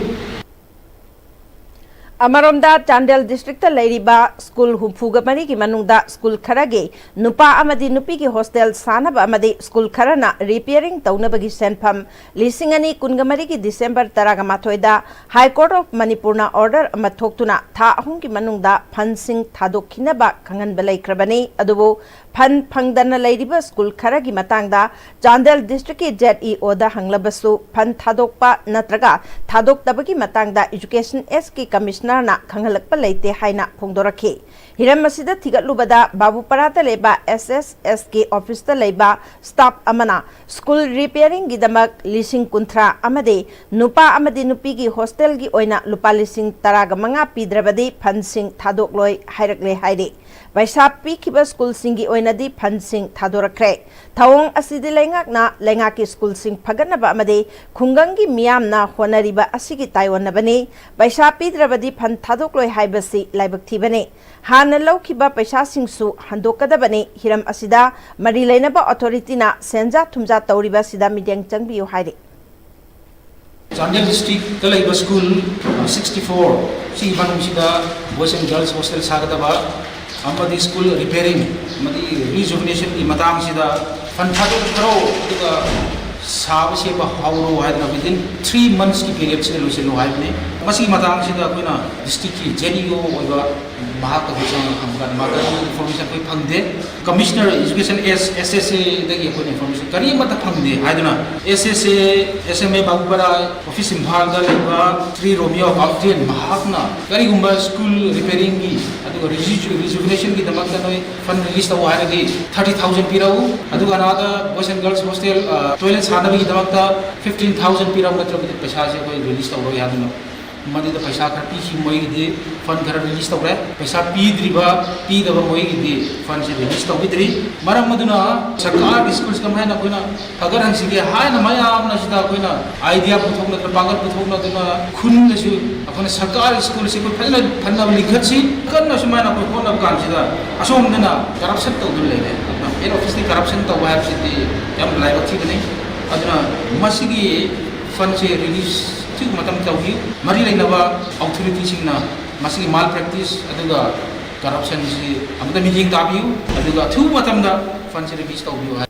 ꯑꯃꯔꯣꯝꯗ, ꯆꯥꯟꯗꯦꯜ ꯗꯤꯁꯇ꯭ꯔꯤꯛꯇ ꯂꯩꯔꯤꯕ ꯁ꯭ꯀꯨꯜ ꯍꯨꯝꯐꯨꯒ ꯃꯔꯤꯒꯤ ꯃꯅꯨꯡꯗ ꯁ꯭ꯀꯨꯜ ꯈꯔꯒꯤ ꯅꯨꯄꯥ ꯑꯃꯗꯤ ꯅꯨꯄꯤꯒꯤ ꯍꯣꯁꯇꯦꯜ ꯁꯥꯅꯕ ꯑꯃꯗꯤ ꯁ꯭ꯀꯨꯜ ꯈꯔꯅ ꯔꯤꯄꯤꯌꯔꯤꯡ ꯇꯧꯅꯕꯒꯤ ꯁꯦꯟꯐꯝ ꯂꯤꯁꯤꯡ ꯑꯅꯤ ꯀꯨꯟꯒ ꯃꯔꯤꯒꯤ ꯗꯤꯁꯦꯝꯕꯔ ꯇꯔꯥꯃꯥꯊꯣꯏꯗ ꯍꯥꯏ ꯀꯣꯔꯠ ꯑꯣꯐ ꯃꯅꯤꯄꯨꯔꯅ ꯑꯣꯔꯗꯔ ꯑꯃ ꯊꯣꯛꯇꯨꯅ ꯊꯥ ꯑꯍꯨꯝꯒꯤ ꯃꯅꯨꯡꯗ ꯐꯟꯁꯤꯡ ꯊꯥꯗꯣꯛꯈꯤꯅꯕ ꯈꯪꯍꯟꯕ ꯂꯩꯈ꯭ꯔꯕꯅꯤ꯫ ꯑꯗꯨꯕꯨ ꯐꯟ ꯐꯪꯗꯅ ꯂꯩꯔꯤꯕ ꯁ꯭ꯀꯨꯜ ꯈꯔꯒꯤ ꯃꯇꯥꯡꯗ ꯆꯥꯟꯗꯦꯜ ꯗꯤꯁꯇ꯭ꯔꯤꯛꯀꯤ ꯖꯦꯠ ꯏ ꯑꯣꯗ ꯍꯪꯂꯕꯁꯨ, ꯐꯟ ꯊꯥꯗꯣꯛꯄ ꯅꯠꯇ꯭ꯔꯒ ꯊꯥꯗꯣꯛꯇꯕꯒꯤ ꯃꯇꯥꯡꯗ ꯏꯖꯨꯀꯦꯁꯟ ꯑꯦꯁꯀꯤ ꯀꯃꯤꯁꯅꯔꯅ ꯈꯪꯍꯜꯂꯛꯄ ꯂꯩꯇꯦ ꯍꯥꯏꯅ ꯐꯣꯡꯗꯣꯔꯛꯈꯤ꯫ ꯍꯤꯔꯝ ꯑꯁꯤꯗ ꯊꯤꯒꯠꯂꯨꯕꯗ, ꯕꯥꯕꯨꯄꯥꯔꯥꯗ ꯂꯩꯕ ꯑꯦꯁ ꯑꯦꯁ ꯑꯦꯁꯀꯤ ꯑꯣꯐꯤꯁꯇ ꯂꯩꯕ ꯁ꯭ꯇꯥꯐ ꯑꯃꯅ ꯁ꯭ꯀꯨꯜ ꯔꯤꯄꯤꯌꯔꯤꯡꯒꯤꯗꯃꯛ ꯂꯤꯁꯤꯡ ꯀꯨꯟꯊ꯭ꯔꯥ ꯑꯃꯗꯤ ꯅꯨꯄꯥ ꯑꯃꯗꯤ ꯅꯨꯄꯤꯒꯤ ꯍꯣꯁꯇꯦꯜꯒꯤ ꯑꯣꯏꯅ ꯂꯨꯄꯥ ꯂꯤꯁꯤꯡ ꯇꯔꯥꯒ ꯃꯉꯥ ꯄꯤꯗ꯭ꯔꯕꯗꯤ ꯐꯟꯁꯤꯡ ꯊꯥꯗꯣꯛꯂꯣꯏ ꯍꯥꯏꯔꯛꯂꯦ ꯍꯥꯏꯔꯤ꯫ ꯄꯩꯁꯥ ꯄꯤꯈꯤꯕ ꯁ꯭ꯀꯨꯜꯁꯤꯡꯒꯤ ꯑꯣꯏꯅꯗꯤ ꯐꯟꯁꯤꯡ ꯊꯥꯗꯣꯔꯛꯈ꯭ꯔꯦ꯫ ꯊꯧꯑꯣꯡ ꯑꯁꯤꯗꯤ ꯂꯩꯉꯥꯛꯅ ꯂꯩꯉꯥꯛꯀꯤ ꯁ꯭ꯀꯨꯜꯁꯤꯡ ꯐꯒꯠꯅꯕ ꯑꯃꯗꯤ ꯈꯨꯡꯒꯪꯒꯤ ꯃꯤꯌꯥꯝꯅ ꯍꯣꯠꯅꯔꯤꯕ ꯑꯁꯤꯒꯤ ꯇꯥꯏꯑꯣꯟꯅꯕꯅꯤ꯫ ꯄꯩꯁꯥ ꯄꯤꯗ꯭ꯔꯕꯗꯤ ꯐꯟ ꯊꯥꯗꯣꯛꯂꯣꯏ ꯍꯥꯏꯕꯁꯤ ꯂꯥꯏꯕꯛ ꯊꯤꯕꯅꯤ꯫ ꯍꯥꯟꯅ ꯂꯧꯈꯤꯕ ꯄꯩꯁꯥꯁꯤꯡꯁꯨ ꯍꯟꯗꯣꯛꯀꯗꯕꯅꯤ꯫ ꯍꯤꯔꯝ ꯑꯁꯤꯗ ꯃꯔꯤ ꯂꯩꯅꯕ ꯑꯣꯊꯣꯔꯤꯇꯤꯅ ꯁꯦꯟꯖꯥ ꯊꯨꯝꯖꯥ ꯇꯧꯔꯤꯕ ꯑꯁꯤꯗ ꯃꯤꯠꯌꯦꯡ ꯆꯪꯕꯤꯌꯨ ꯍꯥꯏꯔꯤ꯫ ꯆꯥꯟꯗꯦꯜ ꯗꯤꯁꯇ꯭ꯔꯤꯛꯇ ꯂꯩꯕ ꯁ꯭ꯀꯨꯜ ꯁꯤꯛꯁꯇꯤ ꯐꯣꯔ ꯁꯤꯒꯤ ꯃꯅꯨꯡꯁꯤꯗ ꯕꯣꯏꯁ ꯑꯦꯟ ꯒꯔꯜꯁ ꯍꯣꯁꯇꯦꯜ ꯁꯥꯒꯗꯕ ꯑꯃꯗꯤ ꯁ꯭ꯀꯨꯜ ꯔꯤꯄꯦꯌꯔꯤꯡ ꯑꯃꯗꯤ ꯔꯤꯖꯨꯚꯤꯅꯦꯁꯟꯒꯤ ꯃꯇꯥꯡꯁꯤꯗ ꯐꯟ ꯊꯥꯗꯣꯛꯈ꯭ꯔꯣ, ꯑꯗꯨꯒ ꯁꯥꯕ ꯁꯦꯝꯕ ꯍꯧꯔꯣ ꯍꯥꯏꯗꯅ within three monthsꯀꯤ ꯄꯤꯔꯤꯌꯗꯁꯤꯗ ꯂꯣꯏꯁꯤꯜꯂꯨ ꯍꯥꯏꯕꯅꯤ꯫ ꯃꯁꯤꯒꯤ ꯃꯇꯥꯡꯁꯤꯗ ꯑꯩꯈꯣꯏꯅ ꯗꯤꯁꯇ꯭ꯔꯤꯛꯀꯤ ꯖꯦꯠ ꯏ ꯑꯣ ꯑꯣꯏꯕ ꯃꯍꯥꯛꯇ ꯑꯩꯈꯣꯏ ꯆꯪꯉꯒ ꯍꯪꯕ ꯀꯥꯟꯗ ꯃꯥ ꯀꯔꯤꯒꯨꯝꯕ ꯏꯟꯐꯣꯔꯃꯦꯁꯟ ꯑꯩꯈꯣꯏ ꯐꯪꯗꯦ꯫ ꯀꯃꯤꯁꯅꯔ ꯑꯦꯖꯨꯀꯦꯁꯟ ꯑꯦꯁ ꯑꯦꯁ ꯑꯦꯁ ꯑꯦꯗꯒꯤ ꯑꯩꯈꯣꯏꯅ ꯏꯟꯐꯣꯔꯃꯦꯁꯟ ꯀꯔꯤꯃꯠꯇ ꯐꯪꯗꯦ ꯍꯥꯏꯗꯨꯅ, ꯑꯦꯁ ꯑꯦꯁ ꯑꯦ, ꯑꯦꯁ ꯑꯦꯝ ꯑꯦ ꯕꯥꯕꯨꯄꯥꯔꯥ ꯑꯣꯐꯤꯁ ꯏꯝꯐꯥꯜꯗ ꯂꯩꯕ ꯁ꯭ꯔꯤ ꯔꯣꯃꯤꯌꯣ ꯀꯥꯎꯇꯤꯌꯟ, ꯃꯍꯥꯛꯅ ꯀꯔꯤꯒꯨꯝꯕ ꯁ꯭ꯀꯨꯜ ꯔꯤꯄꯦꯌꯔꯤꯡꯒꯤ ꯑꯗꯨꯒ ꯔꯤꯖꯨ-, ꯔꯤꯖꯨꯚꯤꯅꯦꯁꯟꯒꯤꯗꯃꯛꯇ ꯅꯣꯏ ꯐꯟ ꯔꯤꯂꯤꯁ ꯇꯧ ꯍꯥꯏꯔꯗꯤ ꯊꯥꯔꯇꯤ ꯊꯥꯎꯖꯟ ꯄꯤꯔꯛꯎ, ꯑꯗꯨꯒ ꯑꯅꯥꯗ ꯕꯣꯏꯁ ꯑꯦꯟ ꯒꯔꯜꯁ ꯍꯣꯁꯇꯦꯜ, ꯑ, ꯇꯣꯏꯂꯦꯠ ꯁꯥꯅꯕꯒꯤꯗꯃꯛꯇ ꯐꯤꯐꯇꯤꯟ ꯊꯥꯎꯖꯟ ꯄꯤꯔꯛꯎ, ꯅꯠꯇ꯭ꯔꯕꯗꯤ ꯄꯩꯁꯥꯁꯦ ꯑꯩꯈꯣꯏ ꯔꯤꯂꯤꯁ ꯇꯧꯔꯣꯏ ꯍꯥꯏꯗꯨꯅ ꯃꯗꯨꯗ ꯄꯩꯁꯥ ꯈꯔ ꯄꯤꯈꯤ ꯃꯣꯏꯒꯤꯗꯤ, ꯐꯟ ꯈꯔ ꯔꯤꯂꯤꯁ ꯇꯧꯔꯦ꯫ ꯄꯩꯁꯥ ꯄꯤꯗ꯭ꯔꯤꯕ, ꯄꯤꯗꯕ ꯃꯣꯏꯒꯤꯗꯤ ꯐꯟꯁꯦ ꯔꯤꯂꯤꯁ ꯇꯧꯕꯤꯗ꯭ꯔꯤ꯫ ꯃꯔꯝ ꯑꯗꯨꯅ ꯁꯔꯀꯥꯔꯒꯤ ꯁ꯭ꯀꯨꯜꯁꯤ ꯀꯃꯥꯏꯅ ꯑꯩꯈꯣꯏꯅ ꯐꯒꯠꯍꯟꯁꯤꯒꯦ ꯍꯥꯏꯅ ꯃꯌꯥꯝꯅ ꯁꯤꯗ ꯑꯩꯈꯣꯏꯅ ꯑꯥꯏꯗꯤꯌꯥ ꯄꯨꯊꯣꯛꯅꯗꯅ, ꯄꯥꯡꯒꯜ ꯄꯨꯊꯣꯛꯅꯗꯨꯅ ꯈꯨꯟꯗꯁꯨ ꯑꯩꯈꯣꯏꯅ ꯁꯔꯀꯥꯔꯒꯤ ꯁ꯭ꯀꯨꯜꯁꯤ ꯑꯩꯈꯣꯏ ꯐꯖꯅ ꯐꯅꯕ ꯂꯤꯡꯈꯠꯁꯤ꯫ ꯀꯟꯅ ꯁꯨꯃꯥꯏꯅ ꯑꯩꯈꯣꯏ ꯍꯣꯠꯅꯕ ꯀꯥꯟꯁꯤꯗ ꯑꯁꯣꯝꯗꯅ ꯀꯔꯞꯁꯟ ꯇꯧꯗꯨꯅ ꯂꯩꯔꯦ꯫ ꯑꯗꯨꯅ ꯍꯦꯠ ꯑꯣꯐꯤꯁꯇꯤ ꯀꯔꯞꯁꯟ ꯇꯧꯕ ꯍꯥꯏꯕꯁꯤꯗꯤ ꯌꯥꯝ ꯂꯥꯏꯕꯛ ꯊꯤꯕꯅꯤ꯫ ꯑꯗꯨꯅ ꯃꯁꯤꯒꯤ ꯐꯟꯁꯦ ꯔꯤꯂꯤꯁ ꯃꯇꯝ ꯇꯧꯕꯤꯌꯨ꯫ ꯃꯔꯤ ꯂꯩꯅꯕ ꯑꯣꯊꯣꯔꯤꯇꯤꯁꯤꯡꯅ ꯃꯁꯤꯒꯤ ꯃꯥꯜ ꯄ꯭ꯔꯦꯛꯇꯤꯁ ꯑꯗꯨꯒ ꯀꯔꯞꯁꯟꯁꯤ ꯑꯃꯨꯛꯇ ꯃꯤꯠꯌꯦꯡ ꯇꯥꯕꯤꯌꯨ, ꯑꯗꯨꯒ ꯑꯊꯨꯕ ꯃꯇꯝꯗ ꯐꯟꯁꯤ ꯔꯤꯂꯤꯁ ꯇꯧꯕꯤꯌꯨ ꯍꯥꯏ꯫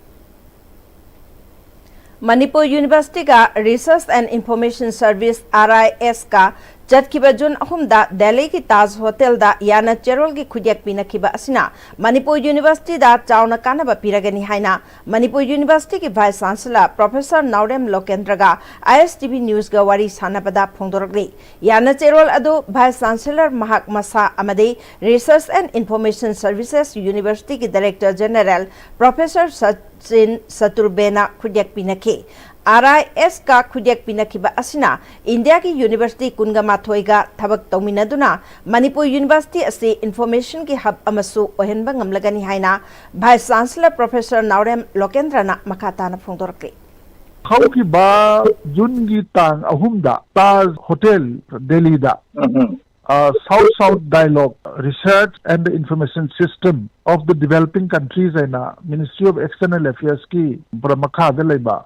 Manipur ꯌꯨꯅꯤꯚꯔꯁꯤꯇꯤꯒ Research and Information Service, R I S ꯀ ꯆꯠꯈꯤꯕ ꯖꯨꯟ ꯑꯍꯨꯝꯗ ꯗꯦꯜꯂꯤꯒꯤ ꯇꯥꯖ ꯍꯣꯇꯦꯜꯗ ꯌꯥꯅ ꯆꯦꯔꯣꯜꯒꯤ ꯈꯨꯠꯌꯦꯛ ꯄꯤꯅꯈꯤꯕ ꯑꯁꯤꯅ ꯃꯅꯤꯄꯨꯔ ꯌꯨꯅꯤꯚꯔꯁꯤꯇꯤꯗ ꯆꯥꯎꯅ ꯀꯥꯟꯅꯕ ꯄꯤꯔꯒꯅꯤ ꯍꯥꯏꯅ ꯃꯅꯤꯄꯨꯔ ꯌꯨꯅꯤꯚꯔꯁꯤꯇꯤꯒꯤ ꯚꯥꯏꯁ ꯆꯥꯟꯁꯦꯂꯔ ꯄ꯭ꯔꯣꯐꯦꯁꯔ ꯅꯥꯎꯔꯦꯝ ꯂꯣꯀꯦꯟꯗ꯭ꯔꯒ I S T V ꯅ꯭ꯌꯨꯁꯀ ꯋꯥꯔꯤ ꯁꯥꯟꯅꯕꯗ ꯐꯣꯡꯗꯣꯔꯛꯂꯤ꯫ ꯌꯥꯅ ꯆꯦꯔꯣꯜ ꯑꯗꯨ ꯚꯥꯏꯁ ꯆꯥꯟꯁꯦꯂꯔ ꯃꯍꯥꯛ ꯃꯁꯥ ꯑꯃꯗꯤ Research and Information Services ꯌꯨꯅꯤꯚꯔꯁꯤꯇꯤꯒꯤ ꯗꯥꯏꯔꯦꯛꯇꯔ ꯖꯦꯅꯦꯔꯦꯜ ꯄ꯭ꯔꯣꯐꯦꯁꯔ ꯁꯆꯤꯟ ꯁꯇꯨꯔꯕꯦꯅ ꯈꯨꯠꯌꯦꯛ ꯄꯤꯅꯈꯤ꯫ R I S ꯀ ꯈꯨꯠꯌꯦꯛ ꯄꯤꯅꯈꯤꯕ ꯑꯁꯤꯅ ꯏꯟꯗꯤꯌꯥꯒꯤ ꯌꯨꯅꯤꯚꯔꯁꯤꯇꯤ ꯀꯨꯟꯒ ꯃꯥꯊꯣꯏꯒ ꯊꯕꯛ ꯇꯧꯃꯤꯟꯅꯗꯨꯅ ꯃꯅꯤꯄꯨꯔ ꯌꯨꯅꯤꯚꯔꯁꯤꯇꯤ ꯑꯁꯤ ꯏꯟꯐꯣꯔꯃꯦꯁꯟꯒꯤ ꯍꯕ ꯑꯃꯁꯨ ꯑꯣꯏꯍꯟꯕ ꯉꯝꯂꯒꯅꯤ ꯍꯥꯏꯅ ꯚꯥꯏꯁ ꯆꯥꯟꯁꯦꯂꯔ ꯄ꯭ꯔꯣꯐꯦꯁꯔ ꯅꯥꯎꯔꯦꯝ ꯂꯣꯀꯦꯟꯗ꯭ꯔꯅ ꯃꯈꯥ ꯇꯥꯅ ꯐꯣꯡꯗꯣꯔꯛꯂꯤ꯫ ꯍꯧꯈꯤꯕ ꯖꯨꯟꯒꯤ ꯇꯥꯡ ꯑꯍꯨꯝꯗ ꯇꯥꯖ ꯍꯣꯇꯦꯜ ꯗꯦꯜꯂꯤꯗ South South Dialogue, Research and the Information System of the Developing Countries ꯍꯥꯏꯅ Ministry of External Affairs ꯀꯤ ꯄꯨꯔꯥ ꯃꯈꯥꯗ ꯂꯩꯕ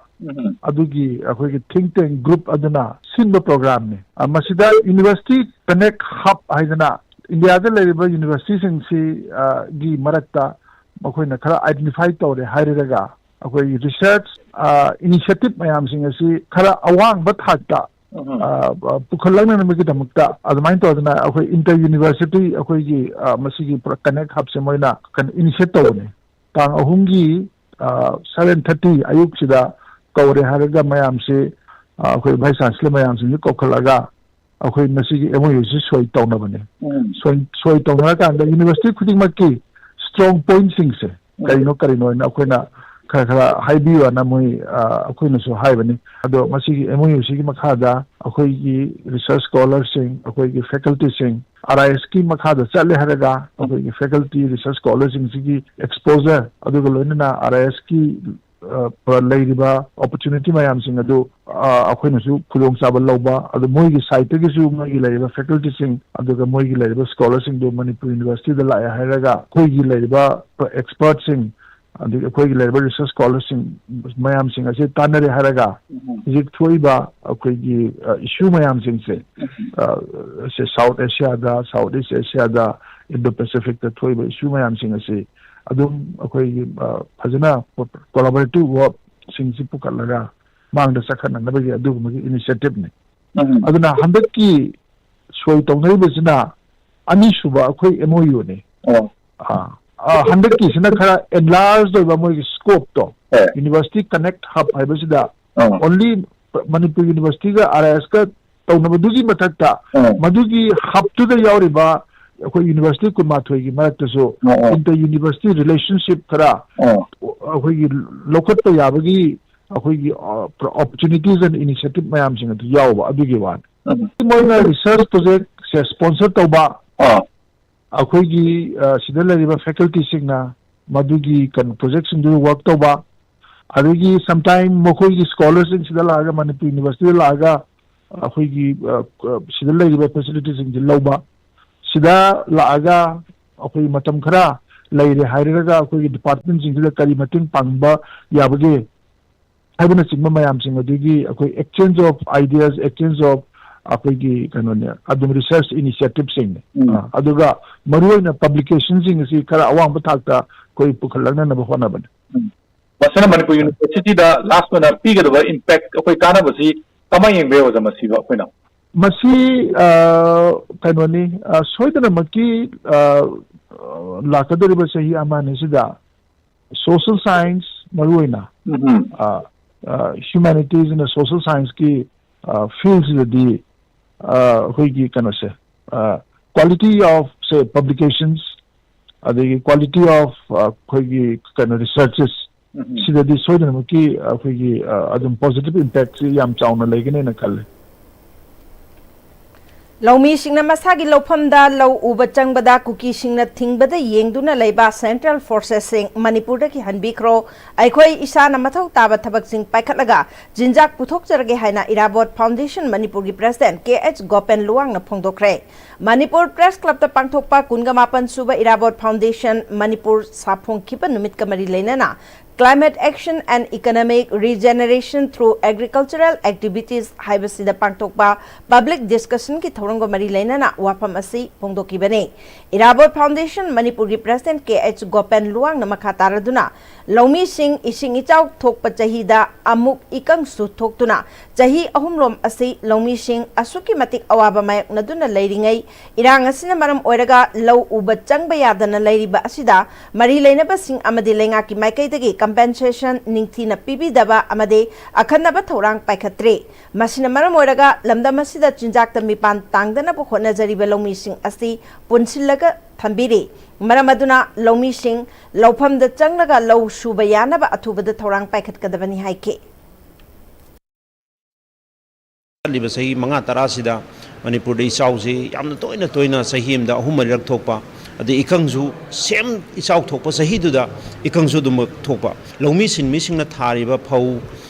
ꯑꯗꯨꯒꯤ ꯑꯩꯈꯣꯏꯒꯤ think tank group ꯑꯗꯨꯅ ꯁꯤꯟꯕ ꯄ꯭ꯔꯣꯒ꯭ꯔꯥꯝꯅꯤ꯫ ꯑ, ꯃꯁꯤꯗ University Connect Hub ꯍꯥꯏꯗꯅ ꯏꯟꯗꯤꯌꯥꯗ ꯂꯩꯔꯤꯕ ꯌꯨꯅꯤꯚꯔꯁꯤꯇꯤꯁꯤꯡꯁꯤ, ꯑ, ꯒꯤ ꯃꯔꯛꯇ ꯃꯈꯣꯏꯅ ꯈꯔ identify ꯇꯧꯔꯦ ꯍꯥꯏꯔꯒ ꯑꯩꯈꯣꯏꯒꯤ research initiative ꯃꯌꯥꯝꯁꯤꯡ ꯑꯁꯤ ꯈꯔ ꯑꯋꯥꯡꯕ ꯊꯥꯛꯇ ꯑ, ꯑ, ꯄꯨꯈꯠꯂꯛꯅꯅꯕꯒꯤꯗꯃꯛꯇ ꯑꯗꯨꯃꯥꯏꯅ ꯇꯧꯗꯅ ꯑꯩꯈꯣꯏ inter university ꯑꯩꯈꯣꯏꯒꯤ, ꯑ, ꯃꯁꯤꯒꯤ ꯄꯨꯔꯥ connect hub ꯁꯦ ꯃꯣꯏꯅ ꯀꯩꯅꯣ initiate ꯇꯧꯕꯅꯤ꯫ ꯇꯥꯡ ꯑꯍꯨꯝꯒꯤ, ꯑ, seven thirty ꯑꯌꯨꯛꯁꯤꯗ ꯀꯧꯔꯦ ꯍꯥꯏꯔꯒ ꯃꯌꯥꯝꯁꯤ, ꯑ, ꯑꯩꯈꯣꯏ vice chancellor ꯃꯌꯥꯝꯁꯤꯡꯁꯤ ꯀꯧꯈꯠꯂꯒ ꯑꯩꯈꯣꯏ ꯃꯁꯤꯒꯤ M O U ꯁꯤ ꯁꯣꯏ ꯇꯧꯅꯕꯅꯦ꯫ ꯁꯣꯏ, ꯁꯣꯏ ꯇꯧꯅꯔꯀꯥꯟꯗ university ꯈꯨꯗꯤꯡꯃꯛꯀꯤ strong point ꯁꯤꯡꯁꯦ ꯀꯔꯤꯅꯣ ꯀꯔꯤꯅꯣ ꯍꯥꯏꯅ ꯑꯩꯈꯣꯏꯅ ꯈꯔ ꯈꯔ ꯍꯥꯏꯕꯤꯌꯨꯅ ꯃꯣꯏ, ꯑ, ꯑꯩꯈꯣꯏꯅꯁꯨ ꯍꯥꯏꯕꯅꯤ꯫ ꯑꯗꯣ ꯃꯁꯤꯒꯤ M O U ꯁꯤꯒꯤ ꯃꯈꯥꯗ ꯑꯩꯈꯣꯏꯒꯤ research scholar ꯁꯤꯡ, ꯑꯩꯈꯣꯏꯒꯤ faculty ꯁꯤꯡ, R I S ꯀꯤ ꯃꯈꯥꯗ ꯆꯠꯂꯦ ꯍꯥꯏꯔꯒ ꯑꯩꯈꯣꯏꯒꯤ faculty, research scholar ꯁꯤꯡꯁꯤꯒꯤ exposure, ꯑꯗꯨꯒ ꯂꯣꯏꯅꯅ R I S ꯀꯤ, ꯑ, ꯂꯩꯔꯤꯕ opportunity ꯃꯌꯥꯝꯁꯤꯡ ꯑꯗꯨ, ꯑ, ꯑꯩꯈꯣꯏꯅꯁꯨ ꯈꯨꯗꯣꯡꯆꯥꯕ ꯂꯧꯕ, ꯑꯗꯨ ꯃꯣꯏꯒꯤ side ꯇꯒꯤꯁꯨ ꯃꯣꯏꯒꯤ ꯂꯩꯔꯤꯕ faculty ꯁꯤꯡ ꯑꯗꯨꯒ ꯃꯣꯏꯒꯤ ꯂꯩꯔꯤꯕ scholar ꯁꯤꯡꯗꯨ ꯃꯅꯤꯄꯨꯔ university ꯗ ꯂꯥꯛꯑꯦ ꯍꯥꯏꯔꯒ ꯑꯩꯈꯣꯏꯒꯤ ꯂꯩꯔꯤꯕ expert ꯁꯤꯡ, ꯑꯗꯒꯤ ꯑꯩꯈꯣꯏꯒꯤ ꯂꯩꯔꯤꯕ ꯔꯤꯁꯔꯁ ꯁ꯭ꯀꯣꯂꯔꯁꯤꯡ ꯃꯌꯥꯝꯁꯤꯡ ꯑꯁꯤ ꯇꯥꯟꯅꯔꯦ ꯍꯥꯏꯔꯒ, ꯎꯝ꯫ ꯍꯧꯖꯤꯛ ꯊꯣꯛꯏꯕ ꯑꯩꯈꯣꯏꯒꯤ, ꯑ, ꯏꯁꯨ ꯃꯌꯥꯝꯁꯤꯡꯁꯦ, ꯎꯝ꯫ ꯑ, ꯁꯦ ꯁꯥꯎꯠ ꯑꯦꯁꯤꯌꯥꯗ, ꯁꯥꯎꯠ ꯏꯁ ꯑꯦꯁꯤꯌꯥꯗ, ꯏꯟꯗꯣ ꯄꯦꯁꯤꯐꯤꯛꯇ ꯊꯣꯛꯏꯕ ꯏꯁꯨ ꯃꯌꯥꯝꯁꯤꯡ ꯑꯁꯤ ꯑꯗꯨꯝ ꯑꯩꯈꯣꯏꯒꯤ, ꯑ, ꯐꯖꯅ ꯀꯣꯂꯥꯕꯣꯔꯦꯇꯤꯚ ꯋꯥꯔꯛꯁꯤꯡꯁꯤ ꯄꯨꯈꯠꯂꯒ ꯃꯥꯡꯗ ꯆꯠꯈꯠꯅꯅꯕꯒꯤ ꯑꯗꯨꯒꯨꯝꯕꯒꯤ ꯏꯅꯤꯁꯤꯌꯦꯇꯤꯚꯅꯤ꯫ ꯎꯝ꯫ ꯑꯗꯨꯅ ꯍꯟꯗꯛꯀꯤ ꯁꯣꯏ ꯇꯧꯅꯔꯤꯕꯁꯤꯅ ꯑꯅꯤꯁꯨꯕ ꯑꯩꯈꯣꯏ ꯑꯦꯝ ꯑꯣ ꯌꯨꯅꯤ꯫ ꯑꯣ꯫ ꯑꯥ, ꯑꯥ, ꯍꯟꯗꯛꯀꯤꯁꯤꯅ ꯈꯔ ꯑꯦꯟꯂꯥꯔꯖ ꯑꯣꯏꯕ ꯃꯣꯏꯒꯤ ꯁ꯭ꯀꯣꯞꯇꯣ, ꯍꯣꯏ꯫ ꯌꯨꯅꯤꯚꯔꯁꯤꯇꯤ ꯀꯅꯦꯛ ꯍꯕ ꯍꯥꯏꯕꯁꯤꯗ ꯑꯥ꯫ ꯑꯣꯟꯂꯤ ꯃꯅꯤꯄꯨꯔ ꯌꯨꯅꯤꯚꯔꯁꯤꯇꯤꯒ ꯑꯥꯔ ꯑꯥꯏ ꯑꯦꯁꯀ ꯇꯧꯅꯕꯗꯨꯒꯤ ꯃꯊꯛꯇ ꯑꯥ꯫ ꯃꯗꯨꯒꯤ ꯍꯕꯇꯨꯗ ꯌꯥꯎꯔꯤꯕ ꯑꯩꯈꯣꯏ ꯌꯨꯅꯤꯚꯔꯁꯤꯇꯤ ꯀꯨꯟꯃꯥꯊꯣꯏꯒꯤ ꯃꯔꯛꯇꯁꯨ ꯑꯥ, ꯑꯥ꯫ ꯏꯟꯇꯔ ꯌꯨꯅꯤꯚꯔꯁꯤꯇꯤ ꯔꯤꯂꯦꯁꯟꯁꯤꯞ ꯈꯔ ꯑꯥ꯫ ꯑꯩꯈꯣꯏꯒꯤ ꯂꯧꯈꯠꯄ ꯌꯥꯕꯒꯤ ꯑꯩꯈꯣꯏꯒꯤ, ꯑ, opportunities and initiative ꯃꯌꯥꯝꯁꯤꯡ ꯑꯗꯨ ꯌꯥꯎꯕ ꯑꯗꯨꯒꯤ ꯋꯥꯅꯤ꯫ ꯎꯝ꯫ ꯃꯣꯏꯅ ꯔꯤꯁꯔꯁ ꯄ꯭ꯔꯣꯖꯦꯛꯁꯦ ꯁ꯭ꯄꯣꯟꯁꯔ ꯇꯧꯕ, ꯑꯥ꯫ ꯑꯩꯈꯣꯏꯒꯤ, ꯑ, ꯁꯤꯗ ꯂꯩꯔꯤꯕ ꯐꯦꯀꯜꯇꯤꯁꯤꯡꯅ ꯃꯗꯨꯒꯤ ꯀꯩꯅꯣ ꯄ꯭ꯔꯣꯖꯦꯛꯁꯤꯡꯗꯨ ꯋꯥꯔꯛ ꯇꯧꯕ, ꯑꯗꯒꯤ ꯁꯝꯇꯥꯏꯝ ꯃꯈꯣꯏꯒꯤ ꯁ꯭ꯀꯣꯂꯔꯁꯤꯡ ꯁꯤꯗ ꯂꯥꯛꯑꯒ ꯃꯅꯤꯄꯨꯔ ꯌꯨꯅꯤꯚꯔꯁꯤꯇꯤꯗ ꯂꯥꯛꯑꯒ ꯑꯩꯈꯣꯏꯒꯤ, ꯑ, ꯑ, ꯁꯤꯗ ꯂꯩꯔꯤꯕ ꯐꯦꯁꯤꯂꯤꯇꯤꯁꯤꯡꯁꯤ ꯂꯧꯕ, ꯁꯤꯗ ꯂꯥꯛꯑꯒ ꯑꯩꯈꯣꯏ ꯃꯇꯝ ꯈꯔ ꯂꯩꯔꯦ ꯍꯥꯏꯔꯒ ꯑꯩꯈꯣꯏꯒꯤ ꯗꯤꯄꯥꯔꯠꯃꯦꯟꯁꯤꯡꯁꯤꯗ ꯀꯔꯤ ꯃꯇꯦꯡ ꯄꯥꯡꯕ ꯌꯥꯕꯒꯦ ꯍꯥꯏꯕꯅꯆꯤꯡꯕ ꯃꯌꯥꯝꯁꯤꯡ ꯑꯗꯨꯒꯤ ꯑꯩꯈꯣꯏ exchange of ideas, exchange of ꯑꯩꯈꯣꯏꯒꯤ ꯀꯩꯅꯣꯅꯦ, ꯑꯗꯨꯝ ꯔꯤꯁꯔꯁ ꯏꯅꯤꯁꯤꯌꯦꯇꯤꯚꯁꯤꯡꯅꯦ꯫ ꯎꯝ꯫ ꯑ, ꯑꯗꯨꯒ ꯃꯔꯨꯑꯣꯏꯅ ꯄꯕ꯭ꯂꯤꯀꯦꯁꯟꯁꯤꯡ ꯑꯁꯤ ꯈꯔ ꯑꯋꯥꯡꯕ ꯊꯥꯛꯇ ꯑꯩꯈꯣꯏ ꯄꯨꯈꯠꯂꯛꯅꯅꯕ ꯍꯣꯠꯅꯕꯅꯦ꯫ ꯎꯝ꯫ ꯃꯁꯤꯅ ꯃꯅꯤꯄꯨꯔ ꯌꯨꯅꯤꯚꯔꯁꯤꯇꯤꯗ ꯂꯥꯁ ꯑꯣꯏꯅ ꯄꯤꯒꯗꯕ ꯏꯝꯄꯦꯛ, ꯑꯩꯈꯣꯏ ꯀꯥꯟꯅꯕꯁꯤ ꯀꯃꯥꯏꯅ ꯌꯦꯡꯕ ꯌꯥꯏ, ꯑꯣꯖꯥ, ꯃꯁꯤꯕꯨ ꯑꯩꯈꯣꯏꯅ? ꯃꯁꯤ, ꯑ, ꯀꯩꯅꯣꯅꯤ, ꯑ, ꯁꯣꯏꯗꯅꯃꯛꯀꯤ, ꯑ, ꯑ, ꯂꯥꯛꯀꯗꯧꯔꯤꯕ ꯆꯍꯤ ꯑꯃ ꯑꯅꯤꯁꯤꯗ ꯁꯣꯁꯦꯜ ꯁꯥꯏꯟꯁ ꯃꯔꯨꯑꯣꯏꯅ, ꯎꯝ꯫ ꯑ, ꯑ, ꯍ꯭ꯌꯨꯃꯦꯅꯤꯇꯤꯁ ꯑꯃꯗꯤ ꯁꯣꯁꯦꯜ ꯁꯥꯏꯟꯁꯀꯤ, ꯑ, ꯐꯤꯜꯁꯤꯗꯗꯤ, ꯑ, ꯑꯩꯈꯣꯏꯒꯤ ꯀꯩꯅꯣꯁꯦ, ꯑ, quality of, say, publications, ꯑꯗꯒꯤ quality of, ꯑ, ꯑꯩꯈꯣꯏꯒꯤ ꯀꯩꯅꯣ, ꯔꯤꯁꯔꯆꯦꯁ, ꯎꯝ꯫ ꯁꯤꯗꯗꯤ ꯁꯣꯏꯗꯅꯃꯛꯀꯤ ꯑꯩꯈꯣꯏꯒꯤ, ꯑ, ꯑꯗꯨꯝ ꯄꯣꯖꯤꯇꯤꯚ ꯏꯝꯄꯦꯛꯁꯤ ꯌꯥꯝ ꯆꯥꯎꯅ ꯂꯩꯒꯅꯦꯅ ꯈꯜꯂꯦ꯫ ꯂꯧꯃꯤꯁꯤꯡꯅ ꯃꯁꯥꯒꯤ ꯂꯧꯐꯝꯗ ꯂꯧ ꯎꯕ ꯆꯪꯕꯗ ꯀꯨꯀꯤꯁꯤꯡꯅ ꯊꯤꯡꯕꯗ ꯌꯦꯡꯗꯨꯅ ꯂꯩꯕ ꯁꯦꯟꯇ꯭ꯔꯦꯜ ꯐꯣꯔꯁꯦꯁꯁꯤꯡ ꯃꯅꯤꯄꯨꯔꯗꯒꯤ ꯍꯟꯕꯤꯈ꯭ꯔꯣ, ꯑꯩꯈꯣꯏ ꯏꯁꯥꯅ ꯃꯊꯧ ꯇꯥꯕ ꯊꯕꯛꯁꯤꯡ ꯄꯥꯏꯈꯠꯂꯒ ꯆꯤꯟꯖꯥꯛ ꯄꯨꯊꯣꯛꯆꯔꯒꯦ ꯍꯥꯏꯅ ꯏꯔꯥꯕꯣꯠ ꯐꯥꯎꯟꯗꯦꯁꯟ ꯃꯅꯤꯄꯨꯔꯒꯤ ꯄ꯭ꯔꯦꯁꯤꯗꯦꯟꯠ ꯀꯦ ꯑꯩꯆ ꯒꯣꯄꯦꯟ ꯂꯨꯋꯥꯡꯅ ꯐꯣꯡꯗꯣꯛꯈ꯭ꯔꯦ꯫ ꯃꯅꯤꯄꯨꯔ ꯄ꯭ꯔꯦꯁ ꯀ꯭ꯂꯕꯇ ꯄꯥꯡꯊꯣꯛꯄ ꯀꯨꯟꯒ ꯃꯥꯄꯟ ꯁꯨꯕ ꯏꯔꯥꯕꯣꯠ ꯐꯥꯎꯟꯗꯦꯁꯟ ꯃꯅꯤꯄꯨꯔ ꯁꯥꯐꯣꯡꯈꯤꯕ ꯅꯨꯃꯤꯠꯀ ꯃꯔꯤ ꯂꯩꯅꯅ Climate Action and Economic Regeneration Through Agricultural Activities ꯍꯥꯏꯕꯁꯤꯗ ꯄꯥꯡꯊꯣꯛꯄ ꯄꯕ꯭ꯂꯤꯛ ꯗꯤꯁꯀꯁꯟꯒꯤ ꯊꯧꯔꯝꯒ ꯃꯔꯤ ꯂꯩꯅꯅ ꯋꯥꯐꯝ ꯑꯁꯤ ꯐꯣꯡꯗꯣꯛꯈꯤꯕꯅꯤ꯫ ꯏꯔꯥꯕꯣꯠ ꯐꯥꯎꯟꯗꯦꯁꯟ ꯃꯅꯤꯄꯨꯔꯒꯤ ꯄ꯭ꯔꯦꯁꯤꯗꯦꯟꯠ ꯀꯦ ꯑꯩꯆ ꯒꯣꯄꯦꯟ ꯂꯨꯋꯥꯡꯅ ꯃꯈꯥ ꯇꯥꯔꯗꯨꯅ ꯂꯧꯃꯤꯁꯤꯡ ꯏꯁꯤꯡ ꯏꯆꯥꯎ ꯊꯣꯛꯄ ꯆꯍꯤꯗ ꯑꯃꯨꯛ ꯏꯀꯪꯁꯨ ꯊꯣꯛꯇꯨꯅ ꯆꯍꯤ ꯑꯍꯨꯝꯂꯣꯝ ꯑꯁꯤ ꯂꯧꯃꯤꯁꯤꯡ ꯑꯁꯨꯛꯀꯤ ꯃꯇꯤꯛ ꯑꯋꯥꯕ ꯃꯥꯌꯣꯛꯅꯗꯨꯅ ꯂꯩꯔꯤꯉꯩ, ꯏꯔꯥꯡ ꯑꯁꯤꯅ ꯃꯔꯝ ꯑꯣꯏꯔꯒ ꯂꯧ ꯎꯕ ꯆꯪꯕ ꯌꯥꯗꯅ ꯂꯩꯔꯤꯕ ꯑꯁꯤꯗ ꯃꯔꯤ ꯂꯩꯅꯕꯁꯤꯡ ꯑꯃꯗꯤ ꯂꯩꯉꯥꯛꯀꯤ ꯃꯥꯏꯀꯩꯗꯒꯤ ꯀꯝꯄꯦꯟꯁꯦꯁꯟ ꯅꯤꯡꯊꯤꯅ ꯄꯤꯕꯤꯗꯕ ꯑꯃꯗꯤ ꯑꯈꯟꯅꯕ ꯊꯧꯔꯥꯡ ꯄꯥꯏꯈꯠꯇ꯭ꯔꯤ꯫ ꯃꯁꯤꯅ ꯃꯔꯝ ꯑꯣꯏꯔꯒ ꯂꯝꯗꯝ ꯑꯁꯤꯗ ꯆꯤꯟꯖꯥꯛꯇ ꯃꯤꯄꯥꯟ ꯇꯥꯡꯗꯅꯕ ꯍꯣꯠꯅꯖꯔꯤꯕ ꯂꯧꯃꯤꯁꯤꯡ ꯑꯁꯤ ꯄꯨꯟꯁꯤꯜꯂꯒ ꯊꯝꯕꯤꯔꯤ꯫ ꯃꯔꯝ ꯑꯗꯨꯅ ꯂꯧꯃꯤꯁꯤꯡ ꯂꯧꯐꯝꯗ ꯆꯪꯂꯒ ꯂꯧ ꯁꯨꯕ ꯌꯥꯅꯕ ꯑꯊꯨꯕꯗ ꯊꯧꯔꯥꯡ ꯄꯥꯏꯈꯠꯀꯗꯕꯅꯤ ꯍꯥꯏꯈꯤ꯫ ꯆꯠꯂꯤꯕ ꯆꯍꯤ ꯃꯉꯥ ꯇꯔꯥꯁꯤꯗ ꯃꯅꯤꯄꯨꯔꯗ ꯏꯆꯥꯎꯁꯤ ꯌꯥꯝꯅ ꯇꯣꯏꯅ ꯇꯣꯏꯅ ꯆꯍꯤ ꯑꯃꯗ ꯑꯍꯨꯝ ꯃꯔꯤꯔꯛ ꯊꯣꯛꯄ, ꯑꯗꯩ ꯏꯀꯪꯁꯨ ꯁꯦꯝ ꯏꯆꯥꯎ ꯊꯣꯛꯄ ꯆꯍꯤꯗꯨꯗ ꯏꯀꯪꯁꯨ ꯑꯗꯨꯃꯛ ꯊꯣꯛꯄ, ꯂꯧꯃꯤ ꯁꯤꯟꯃꯤꯁꯤꯡꯅ ꯊꯥꯔꯤꯕ ꯐꯧ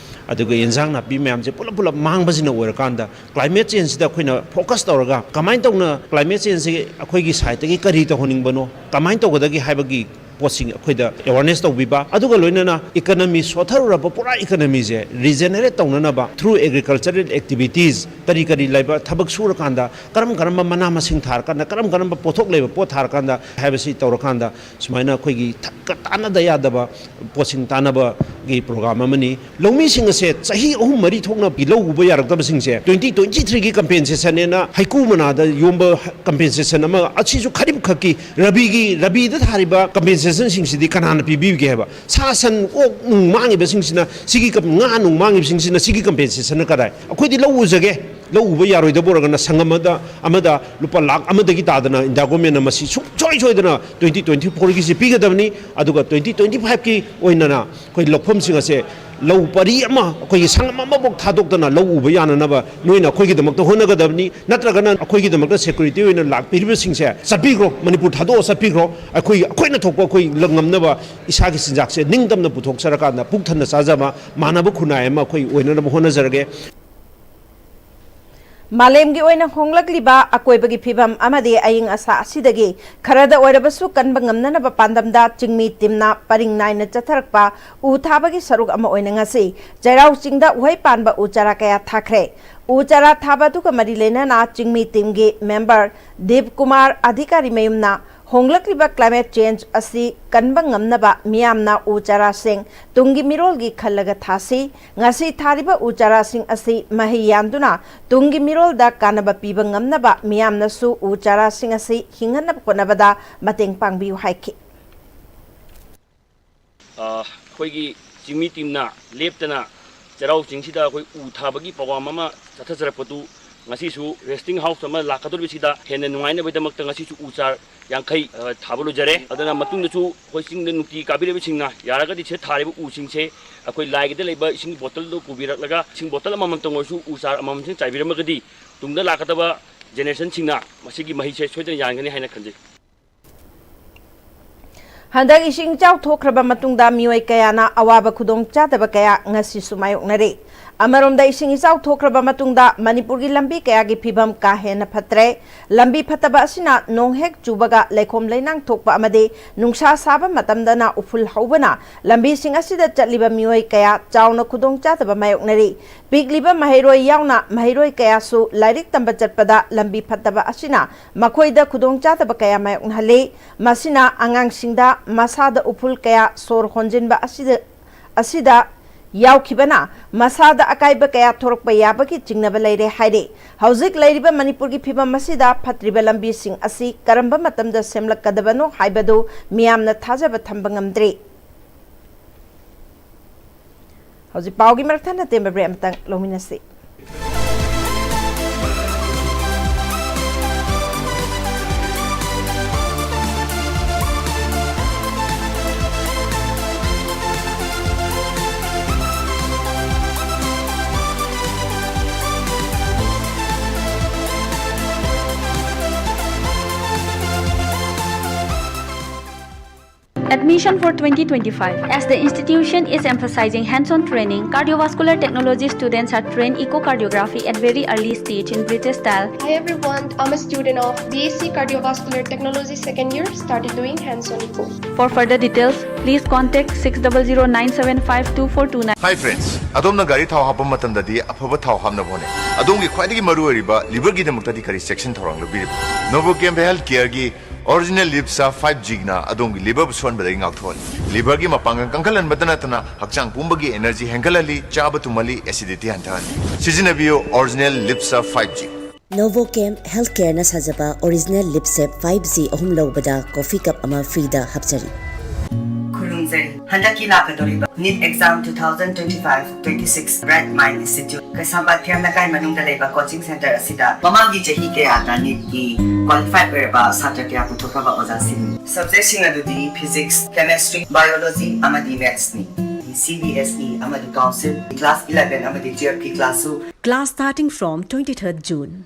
ꯑꯗꯨꯒ ꯌꯦꯟꯁꯥꯡ ꯅꯥꯄꯤ ꯃꯌꯥꯝꯁꯦ ꯄꯨꯂꯞ ꯄꯨꯂꯞ ꯃꯥꯡꯕꯁꯤꯅ ꯑꯣꯏꯔꯀꯥꯟꯗ climate changeꯁꯤꯗ ꯑꯩꯈꯣꯏꯅ focus ꯇꯧꯔꯒ ꯀꯃꯥꯏꯅ ꯇꯧꯅ climate changeꯁꯤ ꯑꯩꯈꯣꯏꯒꯤ sideꯇꯒꯤ ꯀꯔꯤ ꯇꯧꯍꯟꯅꯤꯡꯕꯅꯣ, ꯀꯃꯥꯏꯅ ꯇꯧꯒꯗꯒꯦ ꯍꯥꯏꯕꯒꯤ ꯄꯣꯠꯁꯤꯡ ꯑꯩꯈꯣꯏꯗ awareness ꯇꯧꯕꯤꯕ, ꯑꯗꯨꯒ ꯂꯣꯏꯅꯅ economy ꯁꯣꯠꯊꯔꯨꯔꯕ ꯄꯨꯔꯥ economyꯁꯦ regenerate ꯇꯧꯅꯅꯕ through agricultural activities ꯀꯔꯤ ꯀꯔꯤ ꯂꯩꯕ ꯊꯕꯛ ꯁꯨꯔꯀꯥꯟꯗ ꯀꯔꯝ ꯀꯔꯝꯕ ꯃꯅꯥ ꯃꯁꯤꯡ ꯊꯥꯔꯀꯥꯟꯗ ꯀꯔꯝ ꯀꯔꯝꯕ ꯄꯣꯠꯊꯣꯛ ꯂꯩꯕ ꯄꯣꯠ ꯊꯥꯔꯀꯥꯟꯗ ꯍꯥꯏꯕꯁꯤ ꯇꯧꯔꯀꯥꯟꯗ ꯁꯨꯃꯥꯏꯅ ꯑꯩꯈꯣꯏꯒꯤ ꯊꯛꯀ ꯇꯥꯟꯅꯗ ꯌꯥꯗꯕ ꯄꯣꯠꯁꯤꯡ ꯇꯥꯟꯅꯕꯒꯤ program ꯑꯃꯅꯤ꯫ ꯂꯧꯃꯤꯁꯤꯡ ꯑꯁꯦ ꯆꯍꯤ ꯑꯍꯨꯝ ꯃꯔꯤ ꯊꯣꯛꯅ ꯂꯧ ꯎꯕ ꯌꯥꯔꯛꯇꯕꯁꯤꯡꯁꯦ twenty twenty threeꯒꯤ compensationꯅꯦꯅ ꯍꯩꯀꯨ ꯃꯅꯥꯗ ꯌꯣꯝꯕ compensation ꯑꯃ, ꯑꯁꯤꯁꯨ ꯈꯔꯤꯞ ꯈꯛꯀꯤ ꯔꯕꯤꯒꯤ, ꯔꯕꯤꯗ ꯊꯥꯔꯤꯕ compensationꯁꯤꯡꯁꯤꯗꯤ ꯀꯅꯥꯅ ꯄꯤꯕꯤꯒꯦ ꯍꯥꯏꯕ? ꯁꯥ ꯁꯟ ꯑꯣꯛ ꯅꯨꯡ ꯃꯥꯡꯉꯤꯕꯁꯤꯡꯁꯤꯅ ꯁꯤꯒꯤ ꯀꯝ-, ꯉꯥ ꯅꯨꯡ ꯃꯥꯡꯉꯤꯕꯁꯤꯡꯁꯤꯅ ꯁꯤꯒꯤ compensationꯅ ꯀꯗꯥꯏ? ꯑꯩꯈꯣꯏꯗꯤ ꯂꯧ ꯎꯖꯒꯦ, ꯂꯧ ꯎꯕ ꯌꯥꯔꯣꯏꯗꯕ ꯑꯣꯏꯔꯒꯅ ꯁꯪꯒꯝ ꯑꯃꯗ, ꯑꯃꯗ ꯂꯨꯄꯥ ꯂꯥꯈ ꯑꯃꯗꯒꯤ ꯇꯥꯗꯅ ꯏꯟꯗꯤꯌꯥ ꯒꯣꯔꯃꯦꯟꯅ ꯃꯁꯤ ꯁꯨꯡꯁꯣꯏ ꯁꯣꯏꯗꯅ twenty twenty-fourꯒꯤꯁꯤ ꯄꯤꯒꯗꯕꯅꯤ꯫ ꯑꯗꯨꯒ twenty twenty-fiveꯀꯤ ꯑꯣꯏꯅꯅ ꯑꯩꯈꯣꯏ ꯂꯧꯐꯝꯁꯤꯡ ꯑꯁꯦ ꯂꯧ ꯄꯔꯤ ꯑꯃ, ꯑꯩꯈꯣꯏꯒꯤ ꯁꯪꯒꯝ ꯑꯃꯐꯥꯎ ꯊꯥꯗꯣꯛꯇꯅ ꯂꯧ ꯎꯕ ꯌꯥꯅꯅꯕ ꯅꯣꯏꯅ ꯑꯩꯈꯣꯏꯒꯤꯗꯃꯛꯇ ꯍꯣꯠꯅꯒꯗꯕꯅꯤ꯫ ꯅꯠꯇ꯭ꯔꯒꯅ ꯑꯩꯈꯣꯏꯒꯤꯗꯃꯛꯇ ꯁꯦꯀ꯭ꯌꯨꯔꯤꯇꯤ ꯑꯣꯏꯅ ꯂꯥꯛꯄꯤꯔꯤꯕꯁꯤꯡꯁꯦ ꯆꯠꯄꯤꯈ꯭ꯔꯣ, ꯃꯅꯤꯄꯨꯔ ꯊꯥꯗꯣꯛꯑ ꯆꯠꯄꯤꯈ꯭ꯔꯣ꯫ ꯑꯩꯈꯣꯏ, ꯑꯩꯈꯣꯏꯅ ꯊꯣꯛꯄ ꯑꯩꯈꯣꯏ ꯉꯝꯅꯕ ꯏꯁꯥꯒꯤ ꯆꯤꯟꯖꯥꯛꯁꯦ ꯅꯤꯡꯇꯝꯅ ꯄꯨꯊꯣꯛꯆꯔꯀꯥꯟꯗ ꯄꯨꯛ ꯊꯟꯅ ꯆꯥꯖꯕ ꯃꯥꯟꯅꯕ ꯈꯨꯟꯅꯥꯏ ꯑꯃ ꯑꯩꯈꯣꯏ ꯑꯣꯏꯅꯅꯕ ꯍꯣꯠꯅꯖꯔꯒꯦ꯫ ꯃꯥꯂꯦꯝꯒꯤ ꯑꯣꯏꯅ ꯍꯣꯡꯂꯛꯂꯤꯕ ꯑꯀꯣꯏꯕꯒꯤ ꯐꯤꯕꯝ ꯑꯃꯗꯤ ꯑꯏꯪ ꯑꯁꯥ ꯑꯁꯤꯗꯒꯤ ꯈꯔꯗ ꯑꯣꯏꯔꯕꯁꯨ ꯀꯟꯕ ꯉꯝꯅꯅꯕ ꯄꯥꯟꯗꯝꯗ ꯆꯤꯡꯃꯤ ꯇꯤꯝꯅ ꯄꯔꯤꯡ ꯅꯥꯏꯅ ꯆꯠꯊꯔꯛꯄ ꯎ ꯊꯥꯕꯒꯤ ꯁꯔꯨꯛ ꯑꯃ ꯑꯣꯏꯅ ꯉꯁꯤ ꯆꯩꯔꯥꯎ ꯆꯤꯡꯗ ꯎꯍꯩ ꯄꯥꯟꯕ ꯎ ꯆꯥꯔꯥ ꯀꯌꯥ ꯊꯥꯈ꯭ꯔꯦ꯫ ꯎ ꯆꯥꯔꯥ ꯊꯥꯕ ꯑꯗꯨꯒ ꯃꯔꯤ ꯂꯩꯅꯅ ꯆꯤꯡꯃꯤ ꯇꯤꯝꯒꯤ ꯃꯦꯝꯕꯔ ꯗꯤꯞ ꯀꯨꯃꯥꯔ ꯑꯙꯤꯀꯥꯔꯤ ꯃꯌꯨꯝꯅ ꯍꯣꯡꯂꯛꯂꯤꯕ climate change ꯑꯁꯤ ꯀꯟꯕ ꯉꯝꯅꯕ ꯃꯤꯌꯥꯝꯅ ꯎ ꯆꯥꯔꯥꯁꯤꯡ ꯇꯨꯡꯒꯤ ꯃꯤꯔꯣꯜꯒꯤ ꯈꯜꯂꯒ ꯊꯥꯁꯤ꯫ ꯉꯁꯤ ꯊꯥꯔꯤꯕ ꯎ ꯆꯥꯔꯥꯁꯤꯡ ꯑꯁꯤ ꯃꯍꯩ ꯌꯥꯟꯗꯨꯅ ꯇꯨꯡꯒꯤ ꯃꯤꯔꯣꯜꯗ ꯀꯥꯟꯅꯕ ꯄꯤꯕ ꯉꯝꯅꯕ ꯃꯤꯌꯥꯝꯅꯁꯨ ꯎ ꯆꯥꯔꯥꯁꯤꯡ ꯑꯁꯤ ꯍꯤꯡꯍꯟꯅꯕ ꯍꯣꯠꯅꯕꯗ ꯃꯇꯦꯡ ꯄꯥꯡꯕꯤꯌꯨ ꯍꯥꯏꯈꯤ꯫ ꯑꯩꯈꯣꯏꯒꯤ ꯆꯤꯡꯃꯤ ꯇꯤꯝꯅ ꯂꯦꯞꯇꯅ ꯆꯩꯔꯥꯎ ꯆꯤꯡꯁꯤꯗ ꯑꯩꯈꯣꯏ ꯎ ꯊꯥꯕꯒꯤ ꯄ꯭ꯔꯣꯒ꯭ꯔꯥꯝ ꯑꯃ ꯆꯠꯊꯖꯔꯛꯄꯗꯨ ꯉꯁꯤꯁꯨ ꯔꯦꯁꯇꯤꯡ ꯍꯥꯎꯁ ꯑꯃ ꯂꯥꯛꯀꯗꯧꯔꯤꯕꯁꯤꯗ ꯍꯦꯟꯅ ꯅꯨꯡꯉꯥꯏꯅꯕꯒꯤꯗꯃꯛꯇ ꯉꯁꯤꯁꯨ ꯎ ꯆꯥꯔ ꯌꯥꯡꯈꯩ ꯊꯥꯕ ꯂꯣꯏꯖꯔꯦ꯫ ꯑꯗꯨꯅ ꯃꯇꯨꯡꯗꯁꯨ ꯑꯩꯈꯣꯏ ꯆꯤꯡꯗ ꯅꯨꯡꯇꯤ ꯀꯥꯕꯤꯔꯤꯕꯁꯤꯡꯅ ꯌꯥꯔꯒꯗꯤ ꯁꯤꯗ ꯊꯥꯔꯤꯕ ꯎꯁꯤꯡꯁꯦ ꯑꯩꯈꯣꯏ ꯂꯥꯏꯒꯤꯗ ꯂꯩꯕ ꯏꯁꯤꯡ ꯕꯣꯇꯜꯗꯣ ꯄꯨꯕꯤꯔꯛꯂꯒ ꯏꯁꯤꯡ ꯕꯣꯇꯜ ꯑꯃꯃꯝꯇꯪ ꯑꯣꯏꯔꯁꯨ ꯎ ꯆꯥꯔ ꯑꯃꯃꯝꯁꯤꯡ ꯆꯥꯏꯕꯤꯔꯝꯃꯒꯗꯤ ꯇꯨꯡꯗ ꯂꯥꯛꯀꯗꯕ ꯖꯦꯅꯦꯔꯦꯁꯟꯁꯤꯡꯅ ꯃꯁꯤꯒꯤ ꯃꯍꯩꯁꯦ ꯁꯣꯏꯗꯅ ꯌꯥꯟꯒꯅꯤ ꯍꯥꯏꯅ ꯈꯟꯖꯩ꯫ ꯍꯟꯗꯛ ꯏꯁꯤꯡ ꯏꯆꯥꯎ ꯊꯣꯛꯈ꯭ꯔꯕ ꯃꯇꯨꯡꯗ ꯃꯤꯑꯣꯏ ꯀꯌꯥꯅ ꯑꯋꯥꯕ ꯈꯨꯗꯣꯡ ꯆꯥꯗꯕ ꯀꯌꯥ ꯉꯁꯤꯁꯨ ꯃꯥꯌꯣꯛꯅꯔꯤ꯫ ꯑꯃꯔꯣꯝꯗ ꯏꯁꯤꯡ ꯏꯆꯥꯎ ꯊꯣꯛꯈ꯭ꯔꯕ ꯃꯇꯨꯡꯗ ꯃꯅꯤꯄꯨꯔꯒꯤ ꯂꯝꯕꯤ ꯀꯌꯥꯒꯤ ꯐꯤꯕꯝ ꯀꯥ ꯍꯦꯟꯅ ꯐꯠꯇ꯭ꯔꯦ꯫ ꯂꯝꯕꯤ ꯐꯠꯇꯕ ꯑꯁꯤꯅ ꯅꯣꯡ ꯍꯦꯛ ꯆꯨꯕꯒ ꯂꯩꯈꯣꯝ ꯂꯩꯅꯥꯡ ꯊꯣꯛꯄ ꯑꯃꯗꯤ ꯅꯨꯡꯁꯥ ꯁꯥꯕ ꯃꯇꯝꯗꯅ ꯎꯐꯨꯜ ꯍꯧꯕꯅ ꯂꯝꯕꯤꯁꯤꯡ ꯑꯁꯤꯗ ꯆꯠꯂꯤꯕ ꯃꯤꯑꯣꯏ ꯀꯌꯥ ꯆꯥꯎꯅ ꯈꯨꯗꯣꯡ ꯆꯥꯗꯕ ꯃꯥꯌꯣꯛꯅꯔꯤ꯫ ꯄꯤꯛꯂꯤꯕ ꯃꯍꯩꯔꯣꯏ ꯌꯥꯎꯅ ꯃꯍꯩꯔꯣꯏ ꯀꯌꯥꯁꯨ ꯂꯥꯏꯔꯤꯛ ꯇꯝꯕ ꯆꯠꯄꯗ ꯂꯝꯕꯤ ꯐꯠꯇꯕ ꯑꯁꯤꯅ ꯃꯈꯣꯏꯗ ꯈꯨꯗꯣꯡ ꯆꯥꯗꯕ ꯀꯌꯥ ꯃꯥꯌꯣꯛꯅꯍꯜꯂꯤ꯫ ꯃꯁꯤꯅ ꯑꯉꯥꯡꯁꯤꯡꯗ ꯃꯁꯥꯗ ꯎꯐꯨꯜ ꯀꯌꯥ ꯁꯣꯔ ꯍꯣꯟꯖꯤꯟꯕ ꯑꯁꯤꯗ, ꯑꯁꯤꯗ ꯌꯥꯎꯈꯤꯕꯅ ꯃꯁꯥꯗ ꯑꯀꯥꯏꯕ ꯀꯌꯥ ꯊꯣꯔꯛꯄ ꯌꯥꯕꯒꯤ ꯆꯤꯡꯅꯕ ꯂꯩꯔꯦ ꯍꯥꯏꯔꯤ꯫ ꯍꯧꯖꯤꯛ ꯂꯩꯔꯤꯕ ꯃꯅꯤꯄꯨꯔꯒꯤ ꯐꯤꯕꯝ ꯑꯁꯤꯗ ꯐꯠꯇ꯭ꯔꯤꯕ ꯂꯝꯕꯤꯁꯤꯡ ꯑꯁꯤ ꯀꯔꯝꯕ ꯃꯇꯝꯗ ꯁꯦꯝꯂꯛꯀꯗꯕꯅꯣ ꯍꯥꯏꯕꯗꯨ ꯃꯤꯌꯥꯝꯅ ꯊꯥꯖꯕ ꯊꯝꯕ ꯉꯝꯗ꯭ꯔꯤ꯫ ꯍꯧꯖꯤꯛ ꯄꯥꯎꯒꯤ ꯃꯔꯛ ꯊꯠꯅ ꯇꯦꯟꯕ ꯕ꯭ꯔꯦꯛ ꯑꯃꯇꯪ ꯂꯧꯃꯤꯟꯅꯁꯤ꯫ Admission for twenty twenty-five. As the institution is emphasizing hands-on training, cardiovascular technology students are trained echocardiography at very early stage in British style. Hi everyone, I'm a student of B S C Cardiovascular Technology second year, started doing hands-on echo. For further details, please contact six double zero nine seven five two four two nine. Hi friends, ꯑꯗꯣꯝꯅ ꯒꯥꯔꯤ ꯊꯥꯎ ꯍꯥꯞꯄ ꯃꯇꯝꯗꯗꯤ ꯑꯐꯕ ꯊꯥꯎ ꯍꯥꯞꯅꯕ ꯍꯣꯠꯅꯩ꯫ ꯑꯗꯣꯝꯒꯤ ꯈ꯭ꯋꯥꯏꯗꯒꯤ ꯃꯔꯨꯑꯣꯏꯔꯤꯕ liverꯒꯤꯗꯃꯛꯇꯗꯤ ꯀꯔꯤ ꯆꯦꯛꯁꯤꯟ ꯊꯧꯔꯥꯡ ꯂꯧꯕꯤꯔꯤꯕ? Novochem Health Careꯒꯤ Original Lipsa five Gꯅ ꯑꯗꯣꯝꯒꯤ liverꯕꯨ ꯁꯣꯟꯕꯗꯒꯤ ꯉꯥꯛꯊꯣꯛꯍꯜꯂꯤ꯫ Liverꯒꯤ ꯃꯄꯥꯡꯒꯜ ꯀꯟꯈꯠꯍꯟꯕꯇ ꯅꯠꯇꯅ ꯍꯛꯆꯥꯡ ꯄꯨꯝꯕꯒꯤ energy ꯍꯦꯟꯒꯠꯍꯜꯂꯤ, ꯆꯥꯕ ꯇꯨꯝꯍꯜꯂꯤ, acidity ꯍꯟꯊꯍꯜꯂꯤ꯫ ꯁꯤꯖꯤꯟꯅꯕꯤꯌꯨ Original Lipsa five G꯫ Novochem Healthcareꯅ ꯁꯥꯖꯕ Original Lipsa five G ꯑꯍꯨꯝ ꯂꯧꯕꯗ coffee cup ꯑꯃ freeꯗ ꯍꯥꯞꯆꯔꯤ꯫ ꯈꯨꯔꯨꯝꯖꯔꯤ꯫ ꯍꯟꯗꯛꯀꯤ ꯂꯥꯛꯀꯗꯧꯔꯤꯕ NEET exam two thousand twenty-five twenty-six Bright Mind Institute, ꯀꯩꯁꯥꯝꯄꯥꯠ ꯊꯦꯝ ꯂꯩꯀꯥꯏ ꯃꯅꯨꯡꯗ ꯂꯩꯕ coaching center ꯑꯁꯤꯗ ꯃꯃꯥꯡꯒꯤ ꯆꯍꯤ ꯀꯌꯥꯗ NEETꯀꯤ qualified ꯑꯣꯏꯔꯕ ꯁꯥꯇ꯭ꯔ ꯀꯌꯥ ꯄꯨꯊꯣꯛꯈ꯭ꯔꯕ ꯑꯣꯖꯥꯁꯤꯡꯅꯤ꯫ Subjectꯁꯤꯡ ꯑꯗꯨꯗꯤ Physics, Chemistry, Biology ꯑꯃꯗꯤ Mathsꯅꯤ꯫ CBSE ꯑꯃꯗꯤ Council, Class eleven ꯑꯃꯗꯤ twelveꯀꯤ classꯁꯨ꯫ Class starting from twenty-third June.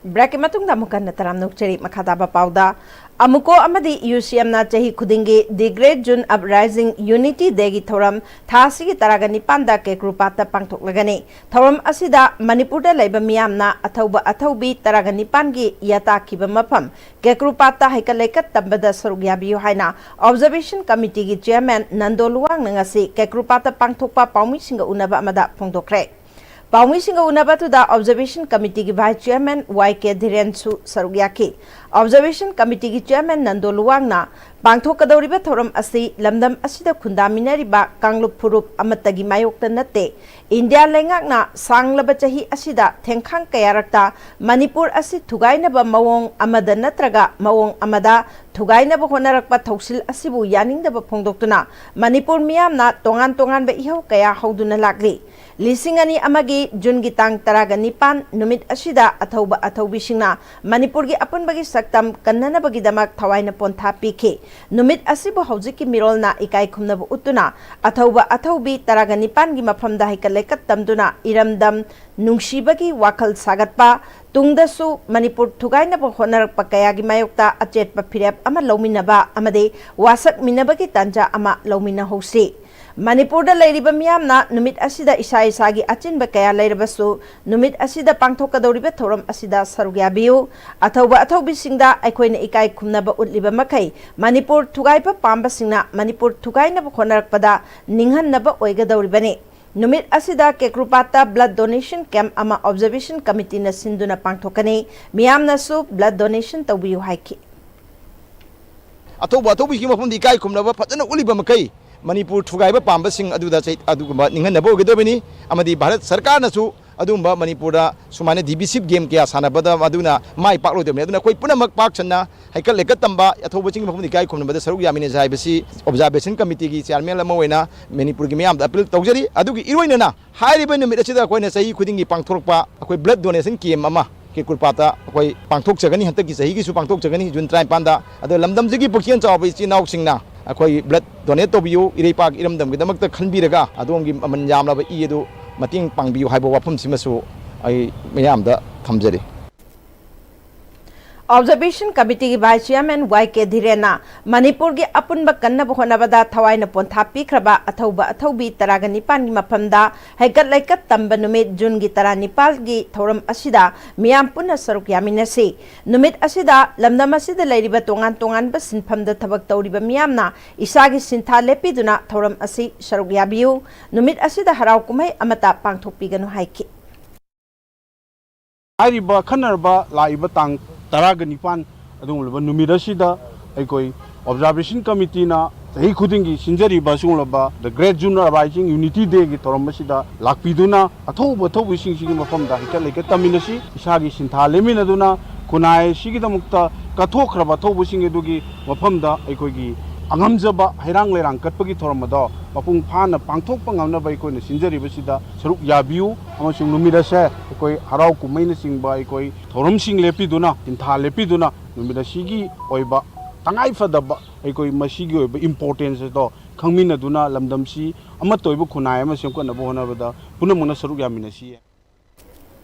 Breakꯀꯤ ꯃꯇꯨꯡꯗ ꯑꯃꯨꯛ ꯍꯟꯅ ꯇꯔꯥꯝꯅ ꯑꯣꯛꯆꯔꯤ꯫ ꯃꯈꯥ ꯇꯥꯕ ꯄꯥꯎꯗ, ꯑꯃꯨꯀꯣ ꯑꯃꯗꯤ UCMꯅ ꯆꯍꯤ ꯈꯨꯗꯤꯡꯒꯤ The Great June Uprising Unity Dayꯒꯤ ꯊꯧꯔꯝ ꯊꯥ ꯑꯁꯤꯒꯤ ꯇꯔꯥꯒ ꯅꯤꯄꯥꯟꯗ ꯀꯦꯀ꯭ꯔꯨꯄꯥꯠꯇ ꯄꯥꯡꯊꯣꯛꯂꯒꯅꯤ꯫ ꯊꯧꯔꯝ ꯑꯁꯤꯗ ꯃꯅꯤꯄꯨꯔꯗ ꯂꯩꯕ ꯃꯤꯌꯥꯝꯅ ꯑꯊꯧꯕ ꯑꯊꯧꯕꯤ ꯇꯔꯥꯒ ꯅꯤꯄꯥꯟꯒꯤ ꯌꯥꯇꯥꯈꯤꯕ ꯃꯐꯝ ꯀꯦꯀ꯭ꯔꯨꯄꯥꯠꯇ ꯍꯩꯀꯠ ꯂꯩꯀꯠ ꯇꯝꯕꯗ ꯁꯔꯨꯛ ꯌꯥꯕꯤꯌꯨ ꯍꯥꯏꯅ Observation Committeeꯒꯤ Chairman ꯅꯟꯗꯣ ꯂꯨꯋꯥꯡꯅ ꯉꯁꯤ ꯀꯦꯀ꯭ꯔꯨꯄꯥꯠꯇ ꯄꯥꯡꯊꯣꯛꯄ ꯄꯥꯎꯃꯤꯁꯤꯡꯒ ꯎꯅꯕ ꯑꯃꯗ ꯐꯣꯡꯗꯣꯛꯈ꯭ꯔꯦ꯫ ꯄꯥꯎꯃꯤꯁꯤꯡꯒ ꯎꯅꯕ ꯑꯗꯨꯗ Observation Committeeꯒꯤ Vice Chairman Y K ꯙꯤꯔꯦꯟꯁꯨ ꯁꯔꯨꯛ ꯌꯥꯈꯤ꯫ Observation Committeeꯒꯤ Chairman ꯅꯟꯗꯣ ꯂꯨꯋꯥꯡꯅ ꯄꯥꯡꯊꯣꯛꯀꯗꯧꯔꯤꯕ ꯊꯧꯔꯝ ꯑꯁꯤ ꯂꯝꯗꯝ ꯑꯁꯤꯗ ꯈꯨꯟꯗꯥꯃꯤꯟꯅꯔꯤꯕ ꯀꯥꯡꯂꯨꯞ ꯐꯨꯔꯨꯞ ꯑꯃꯠꯇꯒꯤ ꯃꯥꯌꯣꯛꯇ ꯅꯠꯇꯦ, ꯏꯟꯗꯤꯌꯥ ꯂꯩꯉꯥꯛꯅ ꯁꯥꯡꯂꯕ ꯆꯍꯤ ꯑꯁꯤꯗ ꯊꯦꯡꯈꯥꯡ ꯀꯌꯥꯔꯛꯇ ꯃꯅꯤꯄꯨꯔ ꯑꯁꯤ ꯊꯨꯒꯥꯏꯅꯕ ꯃꯑꯣꯡ ꯑꯃꯗ ꯅꯠꯇ꯭ꯔꯒ ꯃꯑꯣꯡ ꯑꯃꯗ ꯊꯨꯒꯥꯏꯅꯕ ꯍꯣꯠꯅꯔꯛꯄ ꯊꯧꯁꯤꯜ ꯑꯁꯤꯕꯨ ꯌꯥꯅꯤꯡꯗꯕ ꯐꯣꯡꯗꯣꯛꯇꯨꯅ ꯃꯅꯤꯄꯨꯔ ꯃꯤꯌꯥꯝꯅ ꯇꯣꯉꯥꯟ ꯇꯣꯉꯥꯟꯕ ꯏꯍꯧ ꯀꯌꯥ ꯍꯧꯗꯨꯅ ꯂꯥꯛꯂꯤ꯫ ꯂꯤꯁꯤꯡ ꯑꯅꯤ ꯑꯃꯒꯤ ꯖꯨꯟꯒꯤ ꯇꯥꯡ ꯇꯔꯥꯒ ꯅꯤꯄꯥꯟ ꯅꯨꯃꯤꯠ ꯑꯁꯤꯗ ꯑꯊꯧꯕ ꯑꯊꯧꯕꯤꯁꯤꯡꯅ ꯃꯅꯤꯄꯨꯔꯒꯤ ꯑꯄꯨꯟꯕꯒꯤ ꯁꯛꯇꯝ ꯀꯟꯅꯅꯕꯒꯤꯗꯃꯛ ꯊꯋꯥꯏꯅ ꯄꯣꯟꯊꯥ ꯄꯤꯈꯤ꯫ ꯅꯨꯃꯤꯠ ꯑꯁꯤꯕꯨ ꯍꯧꯖꯤꯛꯀꯤ ꯃꯤꯔꯣꯜꯅ ꯏꯀꯥꯏ ꯈꯨꯝꯅꯕ ꯎꯠꯇꯨꯅ ꯑꯊꯧꯕ ꯑꯊꯧꯕꯤ ꯇꯔꯥꯒ ꯅꯤꯄꯥꯟꯒꯤ ꯃꯐꯝꯗ ꯍꯩꯀꯠ ꯂꯩꯀꯠ ꯇꯝꯗꯨꯅ ꯏꯔꯝꯗꯝ ꯅꯨꯡꯁꯤꯕꯒꯤ ꯋꯥꯈꯜ ꯁꯥꯒꯠꯄ, ꯇꯨꯡꯗꯁꯨ ꯃꯅꯤꯄꯨꯔ ꯊꯨꯒꯥꯏꯅꯕ ꯍꯣꯠꯅꯔꯛꯄ ꯀꯌꯥꯒꯤ ꯃꯥꯌꯣꯛꯇ ꯑꯆꯦꯠꯄ ꯐꯤꯔꯦꯞ ꯑꯃ ꯂꯧꯃꯤꯟꯅꯕ ꯑꯃꯗꯤ ꯋꯥꯁꯛꯃꯤꯟꯅꯕꯒꯤ ꯇꯥꯟꯖꯥ ꯑꯃ ꯂꯧꯃꯤꯟꯅꯍꯧꯁꯤ꯫ ꯃꯅꯤꯄꯨꯔꯗ ꯂꯩꯔꯤꯕ ꯃꯤꯌꯥꯝꯅ ꯅꯨꯃꯤꯠ ꯑꯁꯤꯗ ꯏꯁꯥ ꯏꯁꯥꯒꯤ ꯑꯆꯤꯟꯕ ꯀꯌꯥ ꯂꯩꯔꯕꯁꯨ, ꯅꯨꯃꯤꯠ ꯑꯁꯤꯗ ꯄꯥꯡꯊꯣꯛꯀꯗꯧꯔꯤꯕ ꯊꯧꯔꯝ ꯑꯁꯤꯗ ꯁꯔꯨꯛ ꯌꯥꯕꯤꯌꯨ꯫ ꯑꯊꯧꯕ ꯑꯊꯧꯕꯤꯁꯤꯡꯗ ꯑꯩꯈꯣꯏꯅ ꯏꯀꯥꯏ ꯈꯨꯝꯅꯕ ꯎꯠꯂꯤꯕ ꯃꯈꯩ ꯃꯅꯤꯄꯨꯔ ꯊꯨꯒꯥꯏꯕ ꯄꯥꯝꯕꯁꯤꯡꯅ ꯃꯅꯤꯄꯨꯔ ꯊꯨꯒꯥꯏꯅꯕ ꯍꯣꯠꯅꯔꯛꯄꯗ ꯅꯤꯡꯍꯟꯅꯕ ꯑꯣꯏꯒꯗꯧꯔꯤꯕꯅꯤ꯫ ꯅꯨꯃꯤꯠ ꯑꯁꯤꯗ ꯀꯦꯀ꯭ꯔꯨꯄꯥꯠꯇ blood donation camp ꯑꯃ observation committeeꯅ ꯁꯤꯟꯗꯨꯅ ꯄꯥꯡꯊꯣꯛꯀꯅꯤ꯫ ꯃꯤꯌꯥꯝꯅꯁꯨ blood donation ꯇꯧꯕꯤꯌꯨ ꯍꯥꯏꯈꯤ꯫ ꯑꯊꯧꯕ ꯑꯊꯧꯕꯤꯒꯤ ꯃꯐꯝꯗ ꯏꯀꯥꯏ ꯈꯨꯝꯅꯕ ꯐꯖꯅ ꯎꯠꯂꯤꯕ ꯃꯈꯩ ꯃꯅꯤꯄꯨꯔ ꯊꯨꯒꯥꯏꯕ ꯄꯥꯝꯕꯁꯤꯡ ꯑꯗꯨꯗ ꯆꯩ-, ꯑꯗꯨꯒꯨꯝꯕ ꯅꯤꯡꯍꯟꯅꯕ ꯑꯣꯏꯒꯗꯕꯅꯤ꯫ ꯑꯃꯗꯤ ꯚꯥꯔꯠ ꯁꯔꯀꯥꯔꯅꯁꯨ ꯑꯗꯨꯒꯨꯝꯕ ꯃꯅꯤꯄꯨꯔꯗ ꯁꯨꯃꯥꯏꯅ divisive game ꯀꯌꯥ ꯁꯥꯟꯅꯕꯗ ꯃꯗꯨꯅ ꯃꯥꯏ ꯄꯥꯛꯂꯣꯏꯗꯕꯅꯤ꯫ ꯑꯗꯨꯅ ꯑꯩꯈꯣꯏ ꯄꯨꯝꯅꯃꯛ ꯄꯥꯛ ꯁꯟꯅ ꯍꯩꯀꯠ ꯂꯩꯀꯠ ꯇꯝꯕ, ꯑꯊꯧꯕꯁꯤꯡꯒꯤ ꯃꯐꯝꯗ ꯏꯀꯥꯏ ꯈꯨꯝꯅꯕꯗ ꯁꯔꯨꯛ ꯌꯥꯃꯤꯟꯅꯁꯤ ꯍꯥꯏꯕꯁꯤ observation committeeꯒꯤ chairman ꯑꯃ ꯑꯣꯏꯅ ꯃꯅꯤꯄꯨꯔꯒꯤ ꯃꯤꯌꯥꯝꯗ appeal ꯇꯧꯖꯔꯤ꯫ ꯑꯗꯨꯒꯤ ꯏꯔꯣꯏꯅꯅ ꯍꯥꯏꯔꯤꯕ ꯅꯨꯃꯤꯠ ꯑꯁꯤꯗ ꯑꯩꯈꯣꯏꯅ ꯆꯍꯤ ꯈꯨꯗꯤꯡꯒꯤ ꯄꯥꯡꯊꯣꯔꯛꯄ ꯑꯩꯈꯣꯏ blood donation camp ꯑꯃ ꯀꯦꯀ꯭ꯔꯨꯄꯥꯠꯇ ꯑꯩꯈꯣꯏ ꯄꯥꯡꯊꯣꯛꯆꯒꯅꯤ, ꯍꯟꯗꯛꯀꯤ ꯆꯍꯤꯒꯤꯁꯨ ꯄꯥꯡꯊꯣꯛꯆꯒꯅꯤ, ꯖꯨꯟ ꯇꯔꯥꯅꯤꯄꯥꯟꯗ꯫ ꯑꯗꯣ ꯂꯝꯗꯝꯁꯤꯒꯤ ꯄꯨꯛꯆꯦꯜ ꯆꯥꯎꯕ ꯏꯆꯤꯜ ꯏꯅꯥꯎꯁꯤꯡꯅ ꯑꯩꯈꯣꯏ blood donate ꯇꯧꯕꯤꯌꯨ, ꯏꯔꯩꯄꯥꯛ ꯏꯔꯝꯗꯝꯒꯤꯗꯃꯛꯇ ꯈꯟꯕꯤꯔꯒ ꯑꯗꯣꯝꯒꯤ ꯃꯃꯜ ꯌꯥꯝꯂꯕ ꯏ ꯑꯗꯨ ꯃꯇꯦꯡ ꯄꯥꯡꯕꯤꯌꯨ ꯍꯥꯏꯕ ꯋꯥꯐꯝꯁꯤꯃꯁꯨ ꯑꯩ ꯃꯌꯥꯝꯗ ꯊꯝꯖꯔꯤ꯫ Observation Committeeꯒꯤ Vice Chairman ꯋꯥꯏ ꯀꯦ ꯙꯤꯔꯦꯟꯅ ꯃꯅꯤꯄꯨꯔꯒꯤ ꯑꯄꯨꯟꯕ ꯀꯟꯅꯕ ꯍꯣꯠꯅꯕꯗ ꯊꯋꯥꯏꯅ ꯄꯣꯟꯊꯥ ꯄꯤꯈ꯭ꯔꯕ ꯑꯊꯧꯕ ꯑꯊꯧꯕꯤ ꯇꯔꯥꯒ ꯅꯤꯄꯥꯟꯒꯤ ꯃꯐꯝꯗ ꯍꯩꯀꯠ ꯂꯩꯀꯠ ꯇꯝꯕ ꯅꯨꯃꯤꯠ ꯖꯨꯟꯒꯤ ꯇꯔꯥꯅꯤꯄꯥꯜꯒꯤ ꯊꯧꯔꯝ ꯑꯁꯤꯗ ꯃꯤꯌꯥꯝ ꯄꯨꯟꯅ ꯁꯔꯨꯛ ꯌꯥꯃꯤꯟꯅꯁꯤ꯫ ꯅꯨꯃꯤꯠ ꯑꯁꯤꯗ ꯂꯝꯗꯝ ꯑꯁꯤꯗ ꯂꯩꯔꯤꯕ ꯇꯣꯉꯥꯟ ꯇꯣꯉꯥꯟꯕ ꯁꯤꯟꯐꯝꯗ ꯊꯕꯛ ꯇꯧꯔꯤꯕ ꯃꯤꯌꯥꯝꯅ ꯏꯁꯥꯒꯤ ꯁꯤꯟꯊꯥ ꯂꯦꯞꯄꯤꯗꯨꯅ ꯊꯧꯔꯝ ꯑꯁꯤ ꯁꯔꯨꯛ ꯌꯥꯕꯤꯌꯨ꯫ ꯅꯨꯃꯤꯠ ꯑꯁꯤꯗ ꯍꯔꯥꯎ ꯀꯨꯝꯍꯩ ꯑꯃꯠꯇ ꯄꯥꯡꯊꯣꯛꯄꯤꯒꯅꯨ ꯍꯥꯏꯈꯤ꯫ ꯍꯥꯏꯔꯤꯕ ꯈꯟꯅꯔꯕ ꯂꯥꯛꯏꯕ ꯇꯥꯡ ꯇꯔꯥꯒ ꯅꯤꯄꯥꯟ ꯑꯗꯨꯒꯨꯝꯂꯕ ꯅꯨꯃꯤꯠ ꯑꯁꯤꯗ ꯑꯩꯈꯣꯏ Observation Committeeꯅ ꯆꯍꯤ ꯈꯨꯗꯤꯡꯒꯤ ꯁꯤꯟꯖꯔꯤꯕ ꯑꯁꯤꯒꯨꯝꯂꯕ The Great June Uprising Unity Dayꯒꯤ ꯊꯧꯔꯝ ꯑꯁꯤꯗ ꯂꯥꯛꯄꯤꯗꯨꯅ ꯑꯊꯧꯕ ꯑꯊꯧꯕꯁꯤꯡꯁꯤꯒꯤ ꯃꯐꯝꯗ ꯍꯩꯀꯠ ꯂꯩꯀꯠ ꯇꯝꯃꯤꯟꯅꯁꯤ, ꯏꯁꯥꯒꯤ ꯁꯤꯟꯊꯥ ꯂꯦꯝꯃꯤꯟꯅꯗꯨꯅ ꯈꯨꯟꯅꯥꯏ ꯑꯁꯤꯒꯤꯗꯃꯛꯇ ꯀꯠꯊꯣꯛꯈ꯭ꯔꯕ ꯑꯊꯧꯕꯁꯤꯡ ꯑꯗꯨꯒꯤ ꯃꯐꯝꯗ ꯑꯩꯈꯣꯏꯒꯤ ꯑꯉꯝꯖꯕ ꯍꯩꯔꯥꯡ ꯂꯩꯔꯥꯡ ꯀꯠꯄꯒꯤ ꯊꯧꯔꯝ ꯑꯗꯣ ꯃꯄꯨꯡ ꯐꯥꯅ ꯄꯥꯡꯊꯣꯛꯄ ꯉꯝꯅꯕ ꯑꯩꯈꯣꯏꯅ ꯁꯤꯟꯖꯔꯤꯕꯁꯤꯗ ꯁꯔꯨꯛ ꯌꯥꯕꯤꯌꯨ ꯑꯃꯁꯨꯡ ꯅꯨꯃꯤꯠ ꯑꯁꯦ ꯑꯩꯈꯣꯏ ꯍꯔꯥꯎ ꯀꯨꯝꯍꯩꯅꯆꯤꯡꯕ ꯑꯩꯈꯣꯏ ꯊꯧꯔꯝꯁꯤꯡ ꯂꯦꯞꯄꯤꯗꯨꯅ, ꯁꯤꯟꯊꯥ ꯂꯦꯞꯄꯤꯗꯨꯅ ꯅꯨꯃꯤꯠ ꯑꯁꯤꯒꯤ ꯑꯣꯏꯕ ꯇꯉꯥꯏ ꯐꯗꯕ ꯑꯩꯈꯣꯏ ꯃꯁꯤꯒꯤ ꯑꯣꯏꯕ importance ꯑꯗꯣ ꯈꯪꯃꯤꯟꯅꯗꯨꯅ ꯂꯝꯗꯝꯁꯤ ꯑꯃꯠꯇ ꯑꯣꯏꯕ ꯈꯨꯟꯅꯥꯏ ꯑꯃ ꯁꯦꯝꯒꯠꯅꯕ ꯍꯣꯠꯅꯕꯗ ꯄꯨꯝꯅꯃꯛꯅ ꯁꯔꯨꯛ ꯌꯥꯃꯤꯟꯅꯁꯤ꯫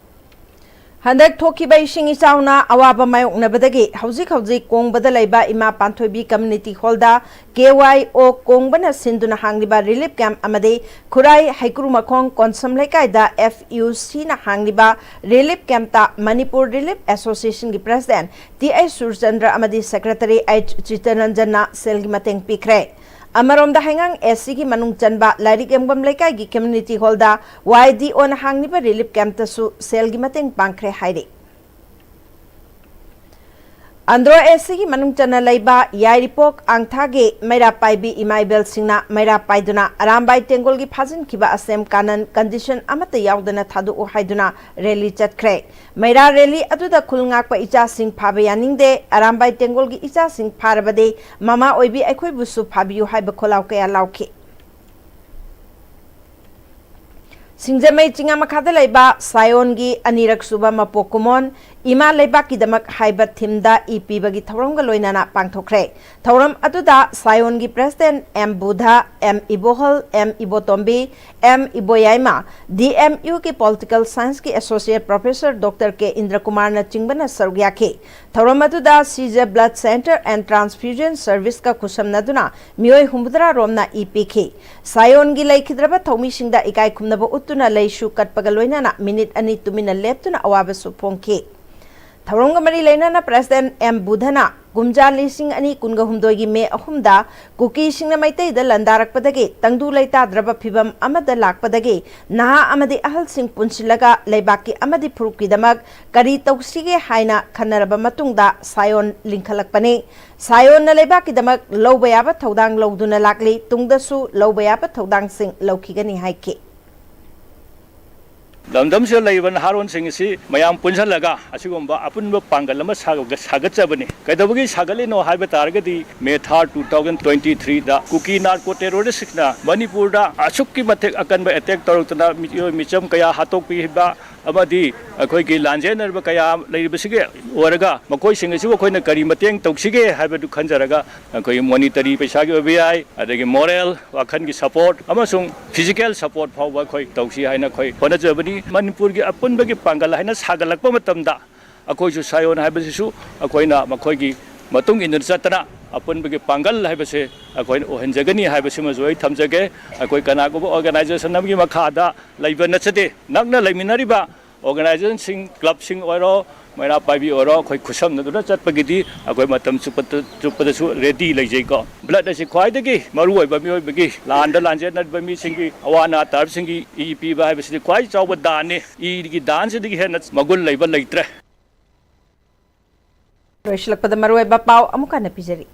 ꯍꯟꯗꯛ ꯊꯣꯛꯈꯤꯕ ꯏꯁꯤꯡ ꯏꯆꯥꯎꯅ ꯑꯋꯥꯕ ꯃꯥꯌꯣꯛꯅꯕꯗꯒꯤ ꯍꯧꯖꯤꯛ ꯍꯧꯖꯤꯛ ꯀꯣꯡꯕꯗ ꯂꯩꯕ ꯏꯃꯥ ꯄꯥꯟꯊꯣꯏꯕꯤ ꯀꯝꯌꯨꯅꯤꯇꯤ ꯍꯣꯜꯗ ꯀꯦ ꯋꯥꯏ ꯑꯣ ꯀꯣꯡꯕꯅ ꯁꯤꯟꯗꯨꯅ ꯍꯥꯡꯂꯤꯕ ꯔꯤꯂꯤꯐ ꯀꯦꯝꯞ ꯑꯃꯗꯤ ꯈꯨꯔꯥꯏ ꯍꯩꯀ꯭ꯔꯨꯃꯈꯣꯡ ꯀꯣꯟꯁꯝ ꯂꯩꯀꯥꯏꯗ ꯑꯦꯐ ꯌꯨ ꯁꯤꯅ ꯍꯥꯡꯂꯤꯕ ꯔꯤꯂꯤꯐ ꯀꯦꯝꯞꯇ ꯃꯅꯤꯄꯨꯔ ꯔꯤꯂꯤꯐ ꯑꯦꯁꯣꯁꯤꯌꯦꯁꯟꯒꯤ ꯄ꯭ꯔꯁꯤꯗꯦꯟꯠ ꯇꯤ ꯑꯩꯆ ꯁꯨꯔꯆꯟꯗ꯭ꯔ ꯑꯃꯗꯤ ꯁꯦꯀ꯭ꯔꯦꯇꯔꯤ ꯑꯩꯆ ꯆꯤꯇꯔꯟꯖꯟꯅ ꯁꯦꯜꯒꯤ ꯃꯇꯦꯡ ꯄꯤꯈ꯭ꯔꯦ꯫ ꯑꯃꯔꯣꯝꯗ ꯍꯩꯉꯥꯡ ꯑꯦꯁ ꯁꯤꯒꯤ ꯃꯅꯨꯡ ꯆꯟꯕ ꯂꯥꯏꯔꯤꯛ ꯌꯦꯡꯐꯝ ꯂꯩꯀꯥꯏꯒꯤ ꯀꯝꯌꯨꯅꯤꯇꯤ ꯍꯣꯜꯗ ꯋꯥꯏ ꯗꯤ ꯑꯣꯅ ꯍꯥꯡꯂꯤꯕ ꯔꯤꯂꯤꯐ ꯀꯦꯝꯞꯇꯁꯨ ꯁꯦꯜꯒꯤ ꯃꯇꯦꯡ ꯄꯥꯡꯈ꯭ꯔꯦ ꯍꯥꯏꯔꯤ꯫ ꯑꯟꯗ꯭ꯔꯣ ꯑꯦꯁ ꯁꯤꯒꯤ ꯃꯅꯨꯡ ꯆꯟꯅ ꯂꯩꯕ ꯌꯥꯏꯔꯤꯄꯣꯛ ꯑꯥꯡꯊꯥꯒꯤ ꯃꯩꯔꯥ ꯄꯥꯏꯕꯤ ꯏꯃꯥ ꯏꯕꯦꯜꯁꯤꯡꯅ ꯃꯩꯔꯥ ꯄꯥꯏꯗꯨꯅ ꯑꯔꯥꯝꯕꯥꯏ ꯇꯦꯡꯒꯣꯜꯒꯤ ꯐꯥꯖꯤꯟꯈꯤꯕ ꯑꯁꯦꯝ ꯀꯥꯅꯟ ꯀꯟꯗꯤꯁꯟ ꯑꯃꯠꯇ ꯌꯥꯎꯗꯅ ꯊꯥꯗꯣꯛꯎ ꯍꯥꯏꯗꯨꯅ ꯔꯦꯂꯤ ꯆꯠꯈ꯭ꯔꯦ꯫ ꯃꯩꯔꯥ ꯔꯦꯂꯤ ꯑꯗꯨꯗ ꯈꯨꯜ ꯉꯥꯛꯄ ꯏꯆꯥꯁꯤꯡ ꯐꯥꯕ ꯌꯥꯅꯤꯡꯗꯦ, ꯑꯔꯥꯝꯕꯥꯏ ꯇꯦꯡꯒꯣꯜꯒꯤ ꯏꯆꯥꯁꯤꯡ ꯐꯥꯔꯕꯗꯤ ꯃꯃꯥ ꯑꯣꯏꯕꯤ ꯑꯩꯈꯣꯏꯕꯨꯁꯨ ꯐꯥꯕꯤꯌꯨ ꯍꯥꯏꯕ ꯈꯣꯜꯂꯥꯎ ꯀꯌꯥ ꯂꯥꯎꯈꯤ꯫ ꯁꯤꯡꯖꯃꯩ ꯆꯤꯡꯉꯥ ꯃꯈꯥꯗ ꯂꯩꯕ ꯁꯥꯌꯣꯟꯒꯤ ꯑꯅꯤꯔꯛ ꯁꯨꯕ ꯃꯄꯣꯛ ꯀꯨꯝꯑꯣꯟ ꯏꯃꯥ ꯂꯩꯕꯥꯛꯀꯤꯗꯃꯛ ꯍꯥꯏꯕ ꯊꯤꯝꯗ ꯏ ꯄꯤꯕꯒꯤ ꯊꯧꯔꯝꯒ ꯂꯣꯏꯅꯅ ꯄꯥꯡꯊꯣꯛꯈ꯭ꯔꯦ꯫ ꯊꯧꯔꯝ ꯑꯗꯨꯗ ꯁꯥꯌꯣꯟꯒꯤ president M Budha, M Ibohal, M Ibotombi, M Iboyaima, D M ꯌꯨꯒꯤ ꯄꯣꯂꯤꯇꯤꯀꯦꯜ ꯁꯥꯏꯟꯁꯀꯤ ꯑꯦꯁꯣꯁꯤꯌꯦꯠ ꯄ꯭ꯔꯣꯐꯦꯁꯔ ꯗꯣꯛꯇꯔ ꯀꯦ ꯏꯟꯗ꯭ꯔꯀꯨꯃꯥꯔꯅ ꯆꯤꯡꯕꯅ ꯁꯔꯨꯛ ꯌꯥꯈꯤ꯫ ꯊꯧꯔꯝ ꯑꯗꯨꯗ Shija blood centre and transfusion ꯁꯔꯚꯤꯁꯀ ꯈꯨꯠꯁꯝꯅꯗꯨꯅ ꯃꯤꯑꯣꯏ ꯍꯨꯝꯐꯨꯇꯔꯥ ꯔꯣꯝꯅ ꯏ ꯄꯤꯈꯤ꯫ ꯁꯥꯌꯣꯟꯒꯤ ꯂꯩꯈꯤꯗ꯭ꯔꯕ ꯊꯧꯃꯤꯁꯤꯡꯗ ꯏꯀꯥꯏ ꯈꯨꯝꯅꯕ ꯎꯠꯇꯨꯅ ꯂꯩꯁꯨ ꯀꯠꯄꯒ ꯂꯣꯏꯅꯅ ꯃꯤꯅꯤꯠ ꯑꯅꯤ ꯇꯨꯃꯤꯟꯅ ꯂꯦꯞꯇꯨꯅ ꯑꯋꯥꯕꯁꯨ ꯐꯣꯡꯈꯤ꯫ ꯊꯧꯔꯝꯒ ꯃꯔꯤ ꯂꯩꯅꯅ ꯄ꯭ꯔꯁꯤꯗꯦꯟꯠ ꯑꯦꯝ ꯕꯨꯙꯅ ꯀꯨꯝꯖꯥ ꯂꯤꯁꯤꯡ ꯑꯅꯤ ꯀꯨꯟꯒ ꯍꯨꯝꯗꯣꯏꯒꯤ ꯃꯦ ꯑꯍꯨꯝꯗ ꯀꯨꯀꯤꯁꯤꯡꯅ ꯃꯩꯇꯩꯗ ꯂꯥꯟꯗꯥꯔꯛꯄꯗꯒꯤ ꯇꯪꯗꯨ ꯂꯩꯇꯥꯗ꯭ꯔꯕ ꯐꯤꯚꯝ ꯑꯃꯗ ꯂꯥꯛꯄꯗꯒꯤ ꯅꯍꯥ ꯑꯃꯗꯤ ꯑꯍꯜꯁꯤꯡ ꯄꯨꯟꯁꯤꯜꯂꯒ ꯂꯩꯕꯥꯛꯀꯤ ꯑꯃꯗꯤ ꯐꯨꯔꯨꯞꯀꯤꯗꯃꯛ ꯀꯔꯤ ꯇꯧꯁꯤꯒꯦ ꯍꯥꯏꯅ ꯈꯟꯅꯔꯕ ꯃꯇꯨꯡꯗ ꯁꯥꯌꯣꯟ ꯂꯤꯡꯈꯠꯂꯛꯄꯅꯤ꯫ ꯁꯥꯌꯣꯟꯅ ꯂꯩꯕꯥꯛꯀꯤꯗꯃꯛ ꯂꯧꯕ ꯌꯥꯕ ꯊꯧꯗꯥꯡ ꯂꯧꯗꯨꯅ ꯂꯥꯛꯂꯤ, ꯇꯨꯡꯗꯁꯨ ꯂꯧꯕ ꯌꯥꯕ ꯊꯧꯗꯥꯡꯁꯤꯡ ꯂꯧꯈꯤꯒꯅꯤ ꯍꯥꯏꯈꯤ꯫ ꯂꯝꯗꯝꯁꯤꯗ ꯂꯩꯔꯤꯕ ꯅꯍꯥꯔꯣꯟꯁꯤꯡ ꯑꯁꯤ ꯃꯌꯥꯝ ꯄꯨꯟꯁꯤꯜꯂꯒ ꯑꯁꯤꯒꯨꯝꯕ ꯑꯄꯨꯟꯕ ꯄꯥꯡꯒꯜ ꯑꯃ ꯁꯥꯒ-, ꯁꯥꯒꯠꯆꯕꯅꯤ꯫ ꯀꯩꯗꯧꯕꯒꯤ ꯁꯥꯒꯠꯂꯤꯅꯣ ꯍꯥꯏꯕ ꯇꯥꯔꯒꯗꯤ, ꯃꯦ ꯊꯥꯔ ꯇꯨ ꯊꯥꯎꯖꯟ ꯇ꯭ꯋꯦꯟꯇꯤ ꯊ꯭ꯔꯤꯗ ꯀꯨꯀꯤ ꯅꯥꯔꯀꯣ ꯇꯦꯔꯣꯔꯤꯁꯁꯤꯡꯅ ꯃꯅꯤꯄꯨꯔꯗ ꯑꯁꯨꯛꯀꯤ ꯃꯇꯤꯛ ꯑꯀꯟꯕ ꯑꯦꯇꯦꯛ ꯇꯧꯔꯛꯇꯅ ꯃꯤꯑꯣꯏ ꯃꯤꯆꯝ ꯀꯌꯥ ꯍꯥꯠꯇꯣꯛꯄꯤꯈꯤꯕ ꯑꯃꯗꯤ ꯑꯩꯈꯣꯏꯒꯤ ꯂꯥꯟꯖꯦꯟꯅꯔꯤꯕ ꯀꯌꯥ ꯂꯩꯔꯤꯕꯁꯤꯒꯤ ꯑꯣꯏꯔꯒ ꯃꯈꯣꯏꯁꯤꯡ ꯑꯁꯤꯕꯨ ꯑꯩꯈꯣꯏꯅ ꯀꯔꯤ ꯃꯇꯦꯡ ꯇꯧꯁꯤꯒꯦ ꯍꯥꯏꯕꯗꯨ ꯈꯟꯖꯔꯒ ꯑꯩꯈꯣꯏ ꯃꯣꯅꯤꯇꯔꯤ ꯄꯩꯁꯥꯒꯤ ꯑꯣꯏꯕ ꯌꯥꯏ, ꯑꯗꯒꯤ ꯃꯣꯔꯦꯜ, ꯋꯥꯈꯜꯒꯤ ꯁꯄꯣꯔꯠ ꯑꯃꯁꯨꯡ ꯐꯤꯖꯤꯀꯦꯜ ꯁꯄꯣꯔꯠ ꯐꯥꯎꯕ ꯑꯩꯈꯣꯏ ꯇꯧꯁꯤ ꯍꯥꯏꯅ ꯑꯩꯈꯣꯏ ꯍꯣꯠꯅꯖꯕꯅꯤ꯫ ꯃꯅꯤꯄꯨꯔꯒꯤ ꯑꯄꯨꯟꯕꯒꯤ ꯄꯥꯡꯒꯜ ꯍꯥꯏꯅ ꯁꯥꯒꯠꯂꯛꯄ ꯃꯇꯝꯗ ꯑꯩꯈꯣꯏꯁꯨ ꯁꯥꯌꯣꯟ ꯍꯥꯏꯕꯁꯤꯁꯨ ꯑꯩꯈꯣꯏꯅ ꯃꯈꯣꯏꯒꯤ ꯃꯇꯨꯡ ꯏꯟꯗꯨꯅ ꯆꯠꯇꯅ ꯑꯄꯨꯟꯕꯒꯤ ꯄꯥꯡꯒꯜ ꯍꯥꯏꯕꯁꯦ ꯑꯩꯈꯣꯏꯅ ꯑꯣꯏꯍꯟꯖꯒꯅꯤ ꯍꯥꯏꯕꯁꯤꯃꯁꯨ ꯑꯩ ꯊꯝꯖꯒꯦ꯫ ꯑꯩꯈꯣꯏ ꯀꯅꯥꯒꯨꯝꯕ organization ꯑꯃꯒꯤ ꯃꯈꯥꯗ ꯂꯩꯕ ꯅꯠꯆꯗꯦ꯫ ꯅꯛꯅ ꯂꯩꯃꯤꯟꯅꯔꯤꯕ organizationꯁꯤꯡ, clubꯁꯤꯡ ꯑꯣꯏꯔꯣ, ꯃꯩꯔꯥ ꯄꯥꯏꯕꯤ ꯑꯣꯏꯔꯣ, ꯑꯩꯈꯣꯏ ꯈꯨꯠꯁꯝꯅꯗꯨꯅ ꯆꯠꯄꯒꯤꯗꯤ ꯑꯩꯈꯣꯏ ꯃꯇꯝ ꯆꯨꯞꯄꯗ-, ꯆꯨꯞꯄꯗꯁꯨ ready ꯂꯩꯖꯩꯀꯣ꯫ Blood ꯑꯁꯤ ꯈ꯭ꯋꯥꯏꯗꯒꯤ ꯃꯔꯨ ꯑꯣꯏꯕ ꯃꯤꯑꯣꯏꯕꯒꯤ ꯂꯥꯟꯗ ꯂꯥꯟꯖꯦꯟꯅꯔꯤꯕ ꯃꯤꯁꯤꯡꯒꯤ ꯑꯋꯥ ꯑꯅꯥ ꯇꯥꯔꯕꯁꯤꯡꯒꯤ ꯏ ꯄꯤꯕ ꯍꯥꯏꯕꯁꯤꯗꯤ ꯈ꯭ꯋꯥꯏ ꯆꯥꯎꯕ ꯗꯥꯟꯅꯤ꯫ ꯏꯒꯤ ꯗꯥꯟꯁꯤꯗꯒꯤ ꯍꯦꯟꯅ ꯃꯒꯨꯟ ꯂꯩꯕ ꯂꯩꯇ꯭ꯔꯦ꯫ ꯂꯣꯏꯁꯤꯜꯂꯛꯄꯗ ꯃꯔꯨꯑꯣꯏꯕ ꯄꯥꯎ ꯑꯃꯨꯛ ꯍꯟꯅ ꯄꯤꯖꯔꯤ꯫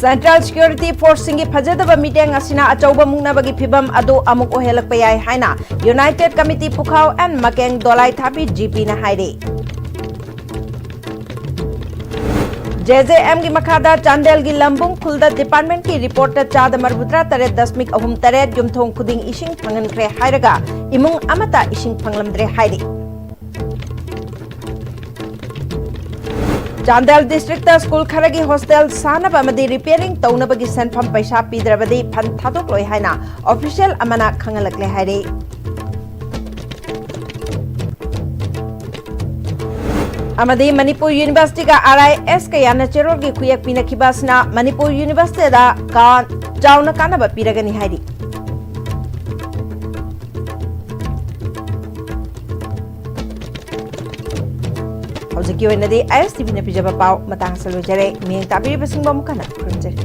Central Security Forceꯁꯤꯡꯒꯤ ꯐꯖꯗꯕ ꯃꯤꯠꯌꯦꯡ ꯑꯁꯤꯅ ꯑꯆꯧꯕ ꯃꯨꯛꯅꯕꯒꯤ ꯐꯤꯚꯝ ꯑꯗꯨ ꯑꯃꯨꯛ ꯑꯣꯏꯍꯜꯂꯛꯄ ꯌꯥꯏ ꯍꯥꯏꯅ United Committee ꯄꯨꯈꯥꯎ and ꯃꯀꯦꯡ ꯗꯣꯂꯥꯏ ꯊꯥꯄꯤ, GPꯅ ꯍꯥꯏꯔꯤ꯫ JJMꯒꯤ ꯃꯈꯥꯗ ꯆꯥꯟꯗꯦꯜꯒꯤ ꯂꯝꯕꯨꯡ ꯈꯨꯜꯗ departmentꯀꯤ reportꯇ ꯆꯥꯗ ꯃꯔꯤꯐꯨꯇꯔꯥ ꯇꯔꯦꯠ ꯗꯁꯃꯤꯛ ꯑꯍꯨꯝ ꯇꯔꯦꯠ ꯌꯨꯝꯊꯣꯡ ꯈꯨꯗꯤꯡ ꯏꯁꯤꯡ ꯐꯪꯍꯟꯈ꯭ꯔꯦ ꯍꯥꯏꯔꯒ ꯏꯃꯨꯡ ꯑꯃꯠꯇ ꯏꯁꯤꯡ ꯐꯪꯂꯝꯗ꯭ꯔꯦ ꯍꯥꯏꯔꯤ꯫ ꯆꯥꯟꯗꯦꯜ districtꯇ school ꯈꯔꯒꯤ hostel ꯁꯥꯅꯕ ꯑꯃꯗꯤ repairing ꯇꯧꯅꯕꯒꯤ ꯁꯦꯟꯐꯝ ꯄꯩꯁꯥ ꯄꯤꯗ꯭ꯔꯕꯗꯤ ꯐꯟ ꯊꯥꯗꯣꯛꯂꯣꯏ ꯍꯥꯏꯅ official ꯑꯃꯅ ꯈꯪꯍꯜꯂꯛꯂꯦ ꯍꯥꯏꯔꯤ꯫ ꯑꯃꯗꯤ ꯃꯅꯤꯄꯨꯔ Universityꯒ RISꯀ ꯌꯥꯅ ꯆꯦꯔꯣꯜꯒꯤ ꯈꯨꯌꯦꯛ ꯄꯤꯅꯈꯤꯕ ꯑꯁꯤꯅ ꯃꯅꯤꯄꯨꯔ Universityꯗ ꯀꯥ-, ꯆꯥꯎꯅ ꯀꯥꯟꯅꯕ ꯄꯤꯔꯒꯅꯤ ꯍꯥꯏꯔꯤ꯫ ꯍꯧꯖꯤꯛꯀꯤ ꯑꯣꯏꯅꯗꯤ ISTVꯅ ꯄꯤꯖꯕ ꯄꯥꯎ ꯃꯇꯥꯡ ꯑꯁꯤꯗ ꯂꯣꯏꯖꯔꯦ꯫ ꯃꯤꯠꯌꯦꯡ ꯇꯥꯕꯤꯔꯤꯕꯁꯤꯡꯕꯨ ꯑꯃꯨꯛ ꯍꯟꯅ ꯈꯨꯔꯨꯝꯖꯔꯤ꯫